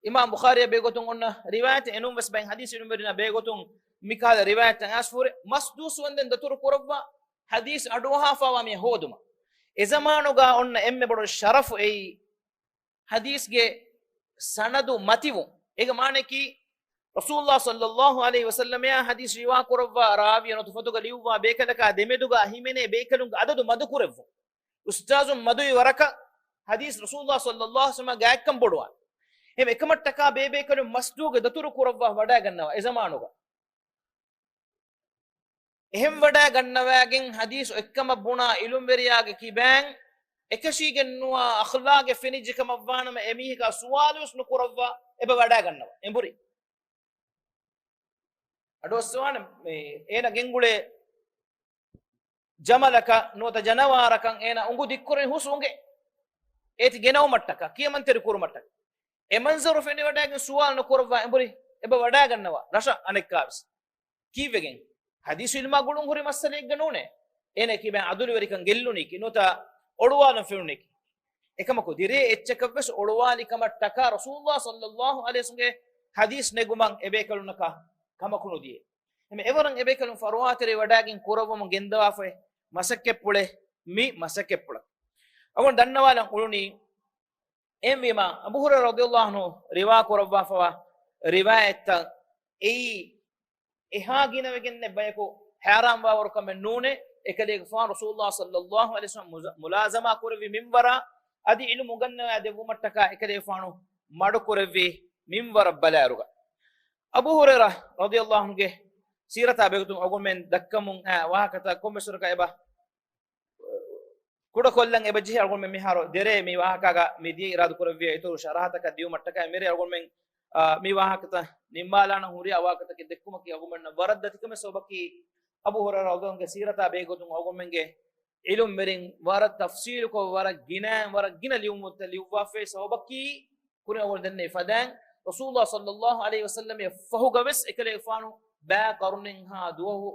އިމާމް ބުޚާރީއާ ބެހޭގޮތުން އޮންނަ ރިވާޔަތެއް އެނޫން ވެސް ބައެއް ހަދީސް އިލްމުވެރިންނާ ބެހޭގޮތުން މިކަހަލަ ރިވާޔަތްތައް އައިސްފުރެ މަސް ދޫސްވަންދެން ދަތުރު ކުރައްވާ ހަދީސް އަޑުއަހާފާވާ މީހާ ހޯދުމަށް. އެޒަމާނުގަ އޮންނަ އެންމެ ބޮޑު ޝަރަފު އެއީ ހަދީސްގެ ސަނަދު މަތިވުން. އޭގެ މާނައަކީ، ރަސޫލުﷲ ޞައްލަﷲު ޢަލައިހި ވަސައްލަމައާ ހަދީސް ރިވާ ކުރައްވާ ރާވީ ނުވަތަ ފޮތުގަ ލިޔުއްވާ ބޭކަލަކާ ދެމެދުގަ ހިމެނޭ ބޭކަލުންގެ އަދަދު މަދުކުރެއްވުން. އުސްތާޒުން މަދުވި ވަރަކަށް ހަދީސް ރަސޫލުﷲ ޞައްލަﷲު ޢަލައިހި ވަސައްލަމަ ގާތްކަން ބޮޑުވާނެ. އެހެން އެކަމަށްޓަކާ ބޭބޭކަލުން މަސްދޫގެ ދަތުރު ކުރައްވާ ވަޑައިގަންނަވާ އެޒަމާނުގަ. އެހެން ވަޑައިގަންނަވައިގެން ޙަދީޘް އޮތްކަމަށް ބުނާ ޢިލްމުވެރިޔާގެ ކިބައިން އެކަށީގެން ނުވާ އަޚްލާގެއް ފެނިއްޖެ ކަމަށްވާނަމަ، އެމީހަކާ ސުވާލުވެސް ނުކުރައްވާ އެބަ ވަޑައިގަންނަވާ. އެނބުރި. އަޑުއައްސަވާނެ މި އޭނަ ގެންގުޅޭ ޖަމަލަކަށް ނުވަތަ ޖަނަވާރަކަށް އޭނަ އުނގު ދިއްކުރެން ހުސް އުނގެ. އޭތި ގެނައުމަށްޓަކާ، ކިޔަމަންތެރި ކުރުމަށްޓަކާ. އެ މަންޒަރު ފެނިވަޑައިގެން ސުވާލު ނުކުރައްވާ އެނބުރި އެބަ ވަޑައިގަންނަވާ ރަށަށް އަނެއްކާވެސް. ކީއްވެގެން؟ ޙަދީޘް ޢިލްމާ ގުޅުން ހުރި މައްސަލައެއްގަ ނޫނޭ. އޭނަ ކިބައިން ޢަދުލުވެރިކަން ގެއްލުނީކީ ނުވަތަ އޮޅުވާލަން ފެނުނީކީ. އެކަމަކު ދިރޭ އެއްޗަކަށްވެސް އޮޅުވާލި ކަމަށްޓަކާ ރަސޫލުﷲ ޞައްލައްލާހު ޢަލައިހި ވަސައްލަމްގެ ޙަދީޘް ނެގުމަށް އެބޭކަލުންނަކަށް ކަމަކު ނުދިޔޭ. އެމެ އެވަރަށް އެބޭކަލުން ފަރުވާތެރި ވަޑައިގެން ކުރައްވަމުން ގެންދަވާފައި މަސައްކަތްޕުޅެއް މި މަސައްކަތްޕުޅަކީ. އަޅުގަނޑު ދަންނަވާލަން އުޅުނީ އެހެންވީމާ، އަބޫ ހުރައިރާ ރަޟިޔަﷲ ޢަންހު ރިވާ ކުރައްވާފަވާ ރިވާޔަތްތައް އެއީ އެހާ ގިނަވެގެންނެއް ބަޔަކު ހައިރާންވާވަރު ކަމެއް ނޫނޭ. އެކަލޭގެފާނު ރަސޫލުﷲ ޞައްލައްލާހު ޢަލައިހި ވަސައްލަމް މުޒަ-، މުލާޒަމާ ކުރެއްވި މިންވަރާ އަދި ޢިލްމު އުނގަންނަވާ ދެއްވުމަށްޓަކާ އެކަލޭގެފާނު މަޑުކުރެއްވި މިންވަރަށް ބަލާއިރުގަ، އަބޫ ހުރައިރާ ރަޟިޔަﷲ ޢަންހުގެ ސީރަތާ ބެހޭގޮތުން އަޅުގަނޑުމެން ދައްކަމުން އައި ވާހަކަތައް ކޮންމެސް ވަރަކަށް އެބަ ކުޑަކޮށްލަން އެބަޖެހޭ. އަޅުގަނޑުމެން މިހާރު ދެރޭ މި ވާހަކާގަ މިދިޔައީ އިރާދަ ކުރެއްވިޔާ އިތުރު ޝަރަޙަތަކަށް ދިޔުމަށްޓަކައި މިރޭ އަޅުގަނޑުމެން، އާ، މި ވާހަކަތައް ނިންމާލާނަން ހުރި އަވާހަކަތަކެއް ދެއްކުމަކީ އަޅުގަނޑުމެންނަށް ވަރަށް ދަތިކަމެއް. ސަބަބަކީ އަބޫ ހުރައިރާ ރަޟިޔަﷲ ޢަންހުގެ ސީރަތާ ބެހޭގޮތުން އަޅުގަނޑުމެންގެ ޢިލްމުވެރިން ވަރަށް ތަފްޞީލުކޮށް، ވަރަށް ގިނައިން، ވަރަށް ގިނަ ލިޔުންތައް ލިޔުއްވާފައި. ސަބަބަކީ ކުރިން އަޅުގަނޑު ދެންނެވި ފަދައިން ރަސޫލުﷲ ޞައްލައްލާހު ޢަލައިހި ވަސައްލަމް އެއްފަހުގަވެސް އެކަލޭގެފާނު ބައި ޤަރުނެއްހާ ދުވަހު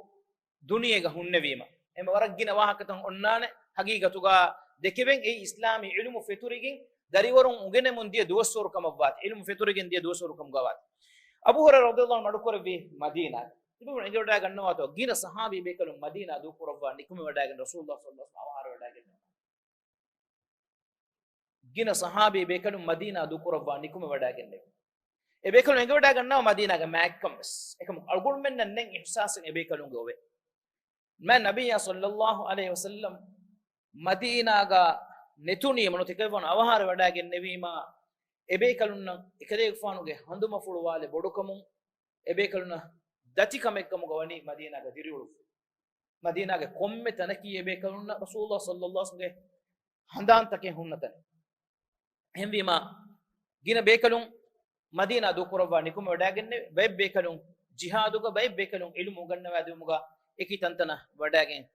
ދުނިޔޭގަ ހުންނެވީމަ. އެމަ ވަރަށް ގިނަ ވާހަކަތައް އޮންނާނެ ހަގީގަތުގަ ދެކެވެން. އެއީ އިސްލާމީ ޢިލްމު ފެތުރިގެން ދަރިވަރުން އުނގެނެމުން ދިޔަ ދުވަސްވަރު ކަމަށްވާތީ، ޢިލްމު ފެތުރިގެން ދިޔަ ދުވަސްވަރު ކަމުގަ ވާތީ. އަބޫ ހުރައިރާ ރަޟިޔަﷲ ޢަންހު މަޑުކުރެއްވީ މަދީނާ. ތިބި އެނގިވަޑައިގަންނަވާތޯ، ގިނަ ޞަޙާބީ ބޭކަލުން މަދީނާ ދޫކުރައްވާ ނިކުމެވަޑައިގެން ރަސޫލުﷲ ޞައްލައްލާހު ޢަލައިހި ވަސައްލަމް އަވަހާރަވެވަޑައިގެންނެވި. ގިނަ ޞަޙާބީ ބޭކަލުން މަދީނާ ދޫކުރައްވާ ނިކުމެވަޑައިގެންނެވި. އެބޭކަލުން އެނގިވަޑައިގަންނަވާ މަދީނާގަ މާތްކަން ވެސް. އެކަމަކު އަޅުގަނޑުމެންނަށް ނެތް އިޙްސާސެއް އެބޭކަލުންގެ އޮވޭ. މާތް ނަބިއްޔާ ޞައްލައްލާހު ޢަލައިހި ވަސައްލަމް މަދީނާގަ ނެތުނީމަ ނުވަތަ އެކަލޭގެފާނު އަވަހާރަވެވަޑައިގެންނެވީމަ، އެބޭކަލުންނަށް އެކަލޭގެފާނުގެ ހަނދުމަފުޅު ވާލެއް ބޮޑުކަމުން، އެބޭކަލުންނަށް ދަތިކަމެއްކަމުގަ ވަނީ މަދީނާގަ ދިރިއުޅުއްވުން. މަދީނާގެ ކޮންމެ ތަނަކީ އެބޭކަލުންނަށް ރަސޫލުﷲ ޞައްލައްލާހު ޢަލައިހި ވަސައްލަމްގެ ހަނދާންތަކެއް ހުންނަ ތަނެއް. އެހެންވީމަ، ގިނަ ބޭކަލުން މަދީނާ ދޫކުރައްވާ ނިކުމެވަޑައިގެންނެވި. ބައެއް ބޭކަލުން ޖިހާދުގަ، ބައެއް ބޭކަލުން ޢިލްމު އުނގަންނަވާދިއުމުގަ އެކި ތަންތަނަށް ވަޑައިގެން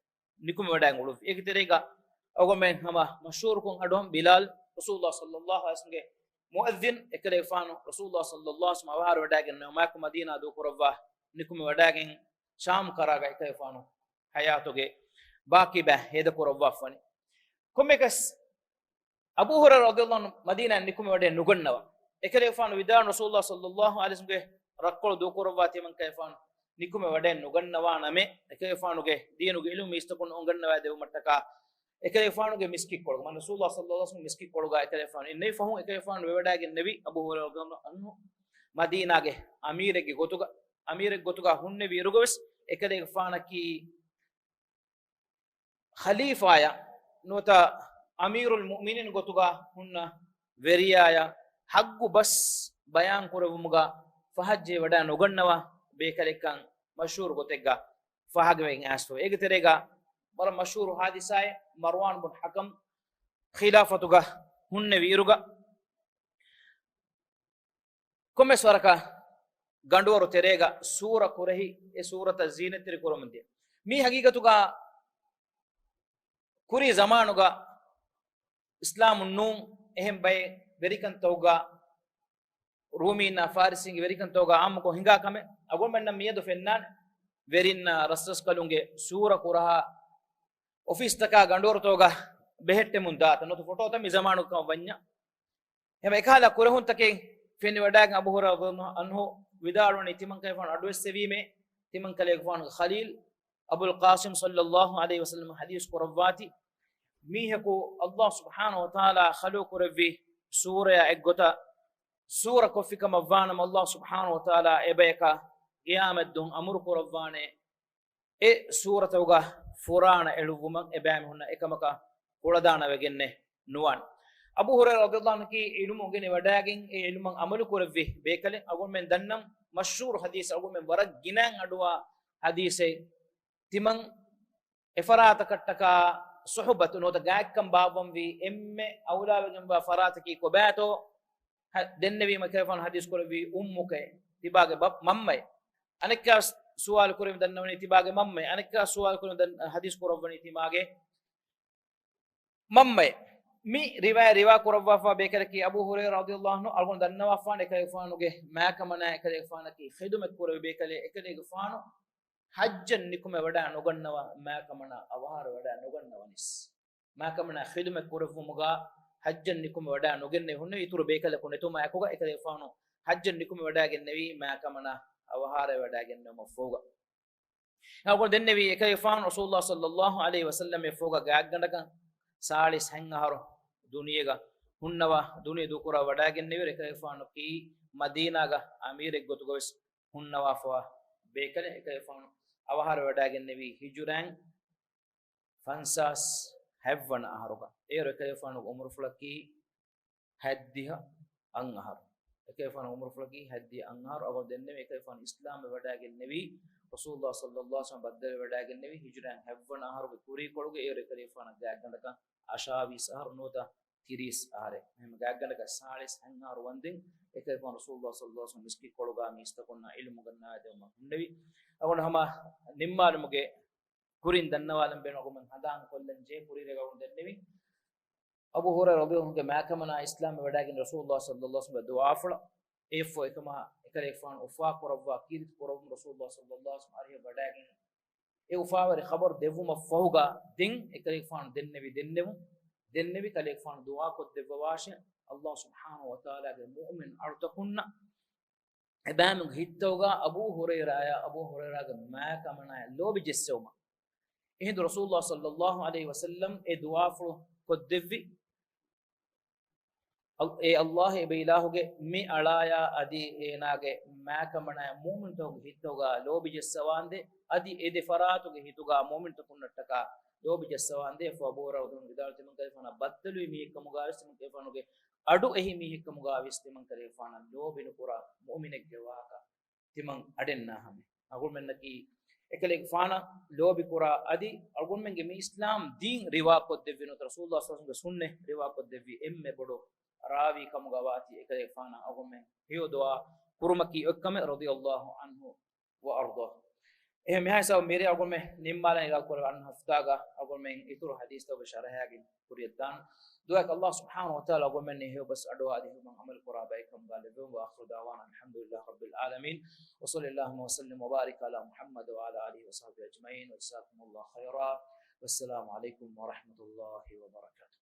ނިކުމެވަޑައިގެން އުޅުއްވި. އޭގެ ތެރޭގަ އަޅުގަނޑުމެން ހަމަ މަޝްހޫރުކޮށް އަޑުއަހަން ބިލާލް، ރަސޫލުﷲ ޞައްލައްލާހު ޢަލައިހި ވަސައްލަމްގެ މުއައްޒިން، އެކަލޭގެފާނު ރަސޫލުﷲ ޞައްލައްލާހު ޢަލައިހި ވަސައްލަމް އަވަހާރަވެވަޑައިގެންނެވުމާއެކު މަދީނާ ދޫކުރައްވާ ނިކުމެވަޑައިގެން ޝާމް ކަރާގަ އެކަލޭގެފާނު ޙަޔާތުގެ ބާކީ ބައި ހޭދަކުރައްވާފަވަނީ. ކޮންމެއަކަސް، އަބޫ ހުރައިރާ ރަޟިޔަﷲ ޢަންހު މަދީނާއަށް ނިކުމެވަޑައެއް ނުގަންނަވާ. އެކަލޭގެފާނު ވިދާޅުވި، ރަސޫލުﷲ ޞައްލައްލާހު ޢަލައިހި ވަސައްލަމްގެ ރައްކޮޅު ދޫކުރައްވާ ތިމަންކަލޭގެފާނު ނިކުމެވަޑައެއް ނުގަންނަވާނަމޭ، އެކަލޭގެފާނުގެ ދީނުގެ ޢިލްމު މީސްތަކުން އުނގަންނަވާދެއްވުމަށްޓަކާ، އެކަލޭގެފާނުގެ މިސްކިތްކޮޅުގަ، މާތް ރަސޫލުﷲ ޞައްލައްލާހު ޢަލައިހި ވަސައްލަމްގެ މިސްކިތްކޮޅުގަ އެކަލޭގެފާނު އިންނެވި ފަހުން، އެކަލޭގެފާނު ވެވަޑައިގެންނެވި އަބޫ ހުރައިރާ ރަޟިޔަﷲ ޢަންހު މަދީނާގެ އަމީރެއްގެ ގޮތުގަ، އަމީރެއް ގޮތުގަ ހުންނެވި އިރުގަވެސް، އެކަލޭގެފާނަކީ ޚަލީފާޔަށް ނުވަތަ އަމީރުލް މުއުމިނީން ގޮތުގަ ހުންނަ ވެރިޔާޔަށް ޙައްޤު ބަސް ބަޔާން ކުރެއްވުމުގަ ފަހަތްޖެހިވަޑައި ނުގަންނަވާ ބޭކަލެއްކަން މަޝްހޫރު ގޮތެއްގަ ފާހަގަވެގެން އައިސްފަވޭ. އޭގެ ތެރޭގަ ވަރަށް މަޝްހޫރު ޙާދިސާއެއް، މަރްވާން ބުން ޙަކަމް ޚިލާފަތުގަ ހުންނެވި އިރުގަ، ކޮންމެސް ވަރަކަށް ގަނޑުވަރު ތެރޭގަ ސޫރަ ކުރެހި، އެ ސޫރަތައް ޒީނަތްތެރި ކުރަމުން ދިޔަ. މީ ހަގީގަތުގަ ކުރީ ޒަމާނުގަ އިސްލާމުން ނޫން އެހެން ބައެއް ވެރިކަންތަކުގަ ރޫމީންނާ ފާރިސީންގެ ވެރިކަންތަކުގަ އާއްމުކޮށް ހިނގާ ކަމެއް. އަޅުގަނޑުމެންނަށް މިއަދު ފެންނާނެ ވެރިންނާ ރަސްރަސްކަލުންގެ ސޫރަ ކުރަހާ އޮފީސްތަކާ ގަނޑުވަރުތަކުގަ ބެހެއްޓެމުން ދާތަން ނުވަތަ ފޮޓޯތައް މި ޒަމާނުގަ ކަމަށް ވަންޏާ. ހަމަ އެކަހަލަ ކުރެހުންތަކެއް ފެނިވަޑައިގެން އަބޫ ހުރައިރާ ރަޟިޔަﷲ ޢަންހު ވިދާޅުވަނީ، ތިމަންކަލޭގެފާނު އަޑުއެއްސެވީމޭ، ތިމަންކަލޭގެފާނުގެ ޚަލީލް އަބުލް ޤާސިމް ޞައްލައްލާހު ޢަލައިހި ވަސައްލަމް ޙަދީޘް ކުރައްވާތީ، މީހަކު ﷲ ސުބްޙާނަހު ވަތަޢާލާ ޚަލްޤު ކުރެއްވި ސޫރަޔާ އެއްގޮތަށް ސޫރަ ކޮށްފި ކަމަށް ވާނަމަ، ﷲ ސުބްޙާނަހު ވަތަޢާލާ އެބަޔަކަށް ޤިޔާމަތްދުވަހު އަމުރު ކުރައްވާނެ، އެ ސޫރަތަކުގަ ފުރާނަ އެޅުއްވުމަށް އެބައިމީހުންނަށް އެކަމަކަށް ކުޅަދާނަވެގެންނެއް ނުވާނެ. އަބޫ ހުރައިރާ ރަޟިޔަﷲ ޢަންހު ޢިލްމު އުނގެނި ވަޑައިގެން އެ ޢިލްމަށް ޢަމަލު ކުރެއްވި ބޭކަލެއް. އަޅުގަނޑުމެން ދަންނަން މަޝްހޫރު ޙަދީޘް، އަޅުގަނޑުމެން ވަރަށް ގިނައިން އަޑުއައި ޙަދީޘެއް. ތިމަން އެފަރާތަކަށްޓަކާ ޞުޙުބަތު ނުވަތަ ގާތްކަން ބާއްވަންވީ އެންމެ އައުލާވެގެންވާ ފަރާތަކީ ކޮބާތޯ؟ ދެންނެވީމަ އެކަލޭގެފާނު ޙަދީޘް ކުރެއްވީ އުއްމުކައޭ، ތިބާގެ ބަ-، މަންމައޭ. އަނެއްކާ ސުވާލު ކުރެވި ދަންނަވަނީ ތިބާގެ މަންމައޭ. އަނެއްކާ ސުވާލު ކުރެވި ދަން-، ޙަދީޘް ކުރައްވަނީ ތިމާގެ މަންމައޭ. މި ރިވާޔަތް ރިވާ ކުރައްވާފާ ބޭކަލަކީ އަބޫ ހުރައިރާ ރަޟިޔަﷲ ޢަންހު. އަޅުގަނޑު ދަންނަވާފާނެ އެކަލޭގެފާނުގެ މާކަމަނާ އެކަލޭގެފާނަކީ ޚިދުމަތް ކުރެވި ބޭކަލެއް. އެކަލޭގެފާނު ޙައްޖަށް ނިކުމެ ވަޑާ ނުގަންނަވާ މާކަމަނާ އަވަހާރަ ވަޑާ ނުގަންނަވަނީސް. މާކަމަނާ ޚިދުމަތް ކުރެއްވުމުގަ ޙައްޖަށް ނިކުމެ ވަޑާ ނުގެންނެވި ހުންނެވި އިތުރު ބޭކަލަކު ނެތުމާއެކުގަ އެކަލޭގެފާނު ޙައްޖަށް ނިކުމެ ވަޑާގެންނެވީ މާކަމަނާ އަވަހާރަ ވަޑާގެންނެވުމަށްފަހުގަ. އަޅުގަނޑު ދެންނެވީ އެކަލޭގެފާނު ޞައްލައްލާހު ޢަލައިހި ވަސައްލަމް އެއަށްފަހުގަ ގާތްގަނޑަކަށް ސާޅީސް ހަތް އަހަރު ދުނިޔޭގަ ހުންނަވާ ދުނިޔެ ދޫކުރާ ވަޑާގެންނެވިއިރު އެކަލޭގެފާނު ކީ މަދީނާގަ އަމީރެއް ގޮތުގަވެސް ހުންނަވާފަވާ ބޭކަލެއް. އެކަލޭގެފާނު އަވަހާރަ ވަޑާގެންނެވީ ހިޖުރައިން ފަންސާސް ހަތްވަނަ އަހަރުގަ. އޭރު އެކަލޭގެފާނުގެ އުމުރުފުޅަކީ ހަތްދިހަ އަށް އަހަރު. އެކަލޭގެފާނުގެ އުމުރުފުޅަކީ ހަތްދިހަ އަށް އަހަރު. އަޅުގަނޑު ދެންނެވީ އެކަލޭގެފާނު އިސްލާމްވެ ވަޑާގެންނެވީ ރަސޫލުﷲ ޞައްލައްލާހު ޢަލައިހި ވަސައްލަމް ބައްދަލުވެ ވަޑާގެންނެވީ ހިޖުރައިން ހަތްވަނަ އަހަރުގެ ކުރީކޮޅުގަ. އޭރު އެކަލޭގެފާނަށް ގާތްގަނޑަކަށް އަށާވީސް އަހަރު ނުވަތަ ތިރީސް އަހަރެއް. އެހެން ގާތްގަނޑަކަށް ސާޅީސް ހަތް އަހަރު ވަންދެން އެކަލޭގެފާނު ރަސޫލުﷲ ޞައްލައްލާހު ޢަލައިހި ވަސައްލަމް މިސްކިތްކޮޅުގަ މީސްތަކުންނަށް ޢިލްމު އުނގަންނަވާދެވުމަށް ހުންނެވި. އަޅުގަނޑު ހަމަ ނިންމާލުމުގެ ކުރިން ދަންނަވާލަން ބޭނުން އަޅުގަނޑު ހަނދާން ކޮށްލަން ޖެހޭ ކުރީގަ އަޅުގަނޑު ދެންނެވީ އަބޫ ހުރައިރާ ރަޟިޔަﷲ ޢަންހުގެ މާކަމަނާ އިސްލާމްވެ ވަޑާގެން ރަސޫލުﷲ ޞައްލައްލާހު ޢަލައިހި ވަސައްލަމްގެ ދުޢާފުޅަށް. އެއަށްފަހު އެކަމާ އެކަލޭގެފާނު އުފާކުރައްވާ ކީރިތި ކުރައްވަން ރަސޫލުﷲ ޞައްލައްލާހު ޢަލައިހި ވަސައްލަމް އަރިހަށް ވަޑާގެން އެ އުފާވެރި ޚަބަރު ދެއްވުމަށްފަހުގަ ދެން އެކަލޭގެފާނު ދެންނެވި ދެންނެވުން، ދެންނެވި ކަލޭގެފާނު ދުޢާކޮށްދެއްވަވާށޭ، ﷲ ސުބްޙާނަހޫ ވަތަޢާލާގެ މުއުމިން އަޅުތަކުންނަށް އެބައިމީހުންގެ ހިތްތަކުގަ އަބޫ ހުރައިރާއާ އަބޫ ހުރައިރާގެ މާކަމަނާއާ ލޯބި ޖެއްސެވުމަށް. އެހިނދު ރަސޫލުﷲ ޞައްލައްލާހު ޢަލައިހި ވަސައްލަމް އެ ދުޢާފުޅު ކޮށްދެއްވި، އަލް-، އޭ ﷲ، އެބަ އިލާހުގެ މި އަޅާޔާ އަދި އޭނާގެ މާކަމަނާއާ މުއުމިންތަކުގެ ހިތްތަކުގަ ލޯބި ޖެއްސަވާނދޭ، އަދި އެ ދެ ފަރާތުގެ ހިތުގަ މުއުމިންތަކުންނަށްޓަކާ ލޯބި ޖެއްސަވާނދޭ. އެއަށްފަހު އަބޫ ހުރައިރާ ވިދާޅުވި ތިމަން ކަލޭގެފާނާ ބައްދަލުވި މީހެއްކަމުގަވެސް ތިމަން ކަލޭގެފާނުގެ އަޑު އެހި މީހެއްކަމުގަވެސް ތިމަން ކަލޭގެފާނަށް ލޯބި ނުކުރާ މުއުމިނެއްގެ ވާހަކަ ތިމަން އަޑެއް ނާހަމެ. އަޅުގަނޑުމެންނަކީ އެކަލޭގެފާނަށް ލޯބިކުރާ އަދި އަޅުގަނޑުމެންގެ މި އިސްލާމް ދީން ރިވާކޮށްދެއްވި ނުވަތަ ރަސޫލުﷲ ޞައްލައްލާހު ޢަލައިހި ވަސައްލަމްގެ ސުންނަތް ރިވާކޮށްދެއްވި އެންމެ ބޮޑު ރާވީ ކަމުގަ ވާތީ އެކަލޭގެފާނަށް އަޅުގަނޑުމެން ހެޔޮ ދުޢާ ކުރުމަކީ އޮތްކަމެއް. ރަޟިޔަﷲ ޢަންހު ވައަރްޟާ. އެހެން މިހާ ހިސާބުން މިރޭ އަޅުގަނޑުމެން ނިންމާލަން އިރާދަކުރެއްވި އަންނަ ހަފްތާގަ އަޅުގަނޑުމެން އިތުރު ޙަދީޘްތައް ޝަރަޙައިގެން ކުރިޔަށްދާނަން. ދުޢާއަކީ ﷲ ސުބްޙާނަހޫ ވަތަޢާލާ އަޅުގަނޑުމެންނަށް ހެޔޮ ބަސް އަޑުއަހާ އަދި ހެޔޮ ޢަމަލު ކުރާ ބައެއްކަމުގަ ލެއްވެވުން. وآخر دعوانا أن الحمد لله رب العالمين وصلى اللهم وسلم وبارك على محمد وعلى آله وصحبه أجمعين وجزاكم الله خيرا والسلام عليكم ورحمة الله وبركاته.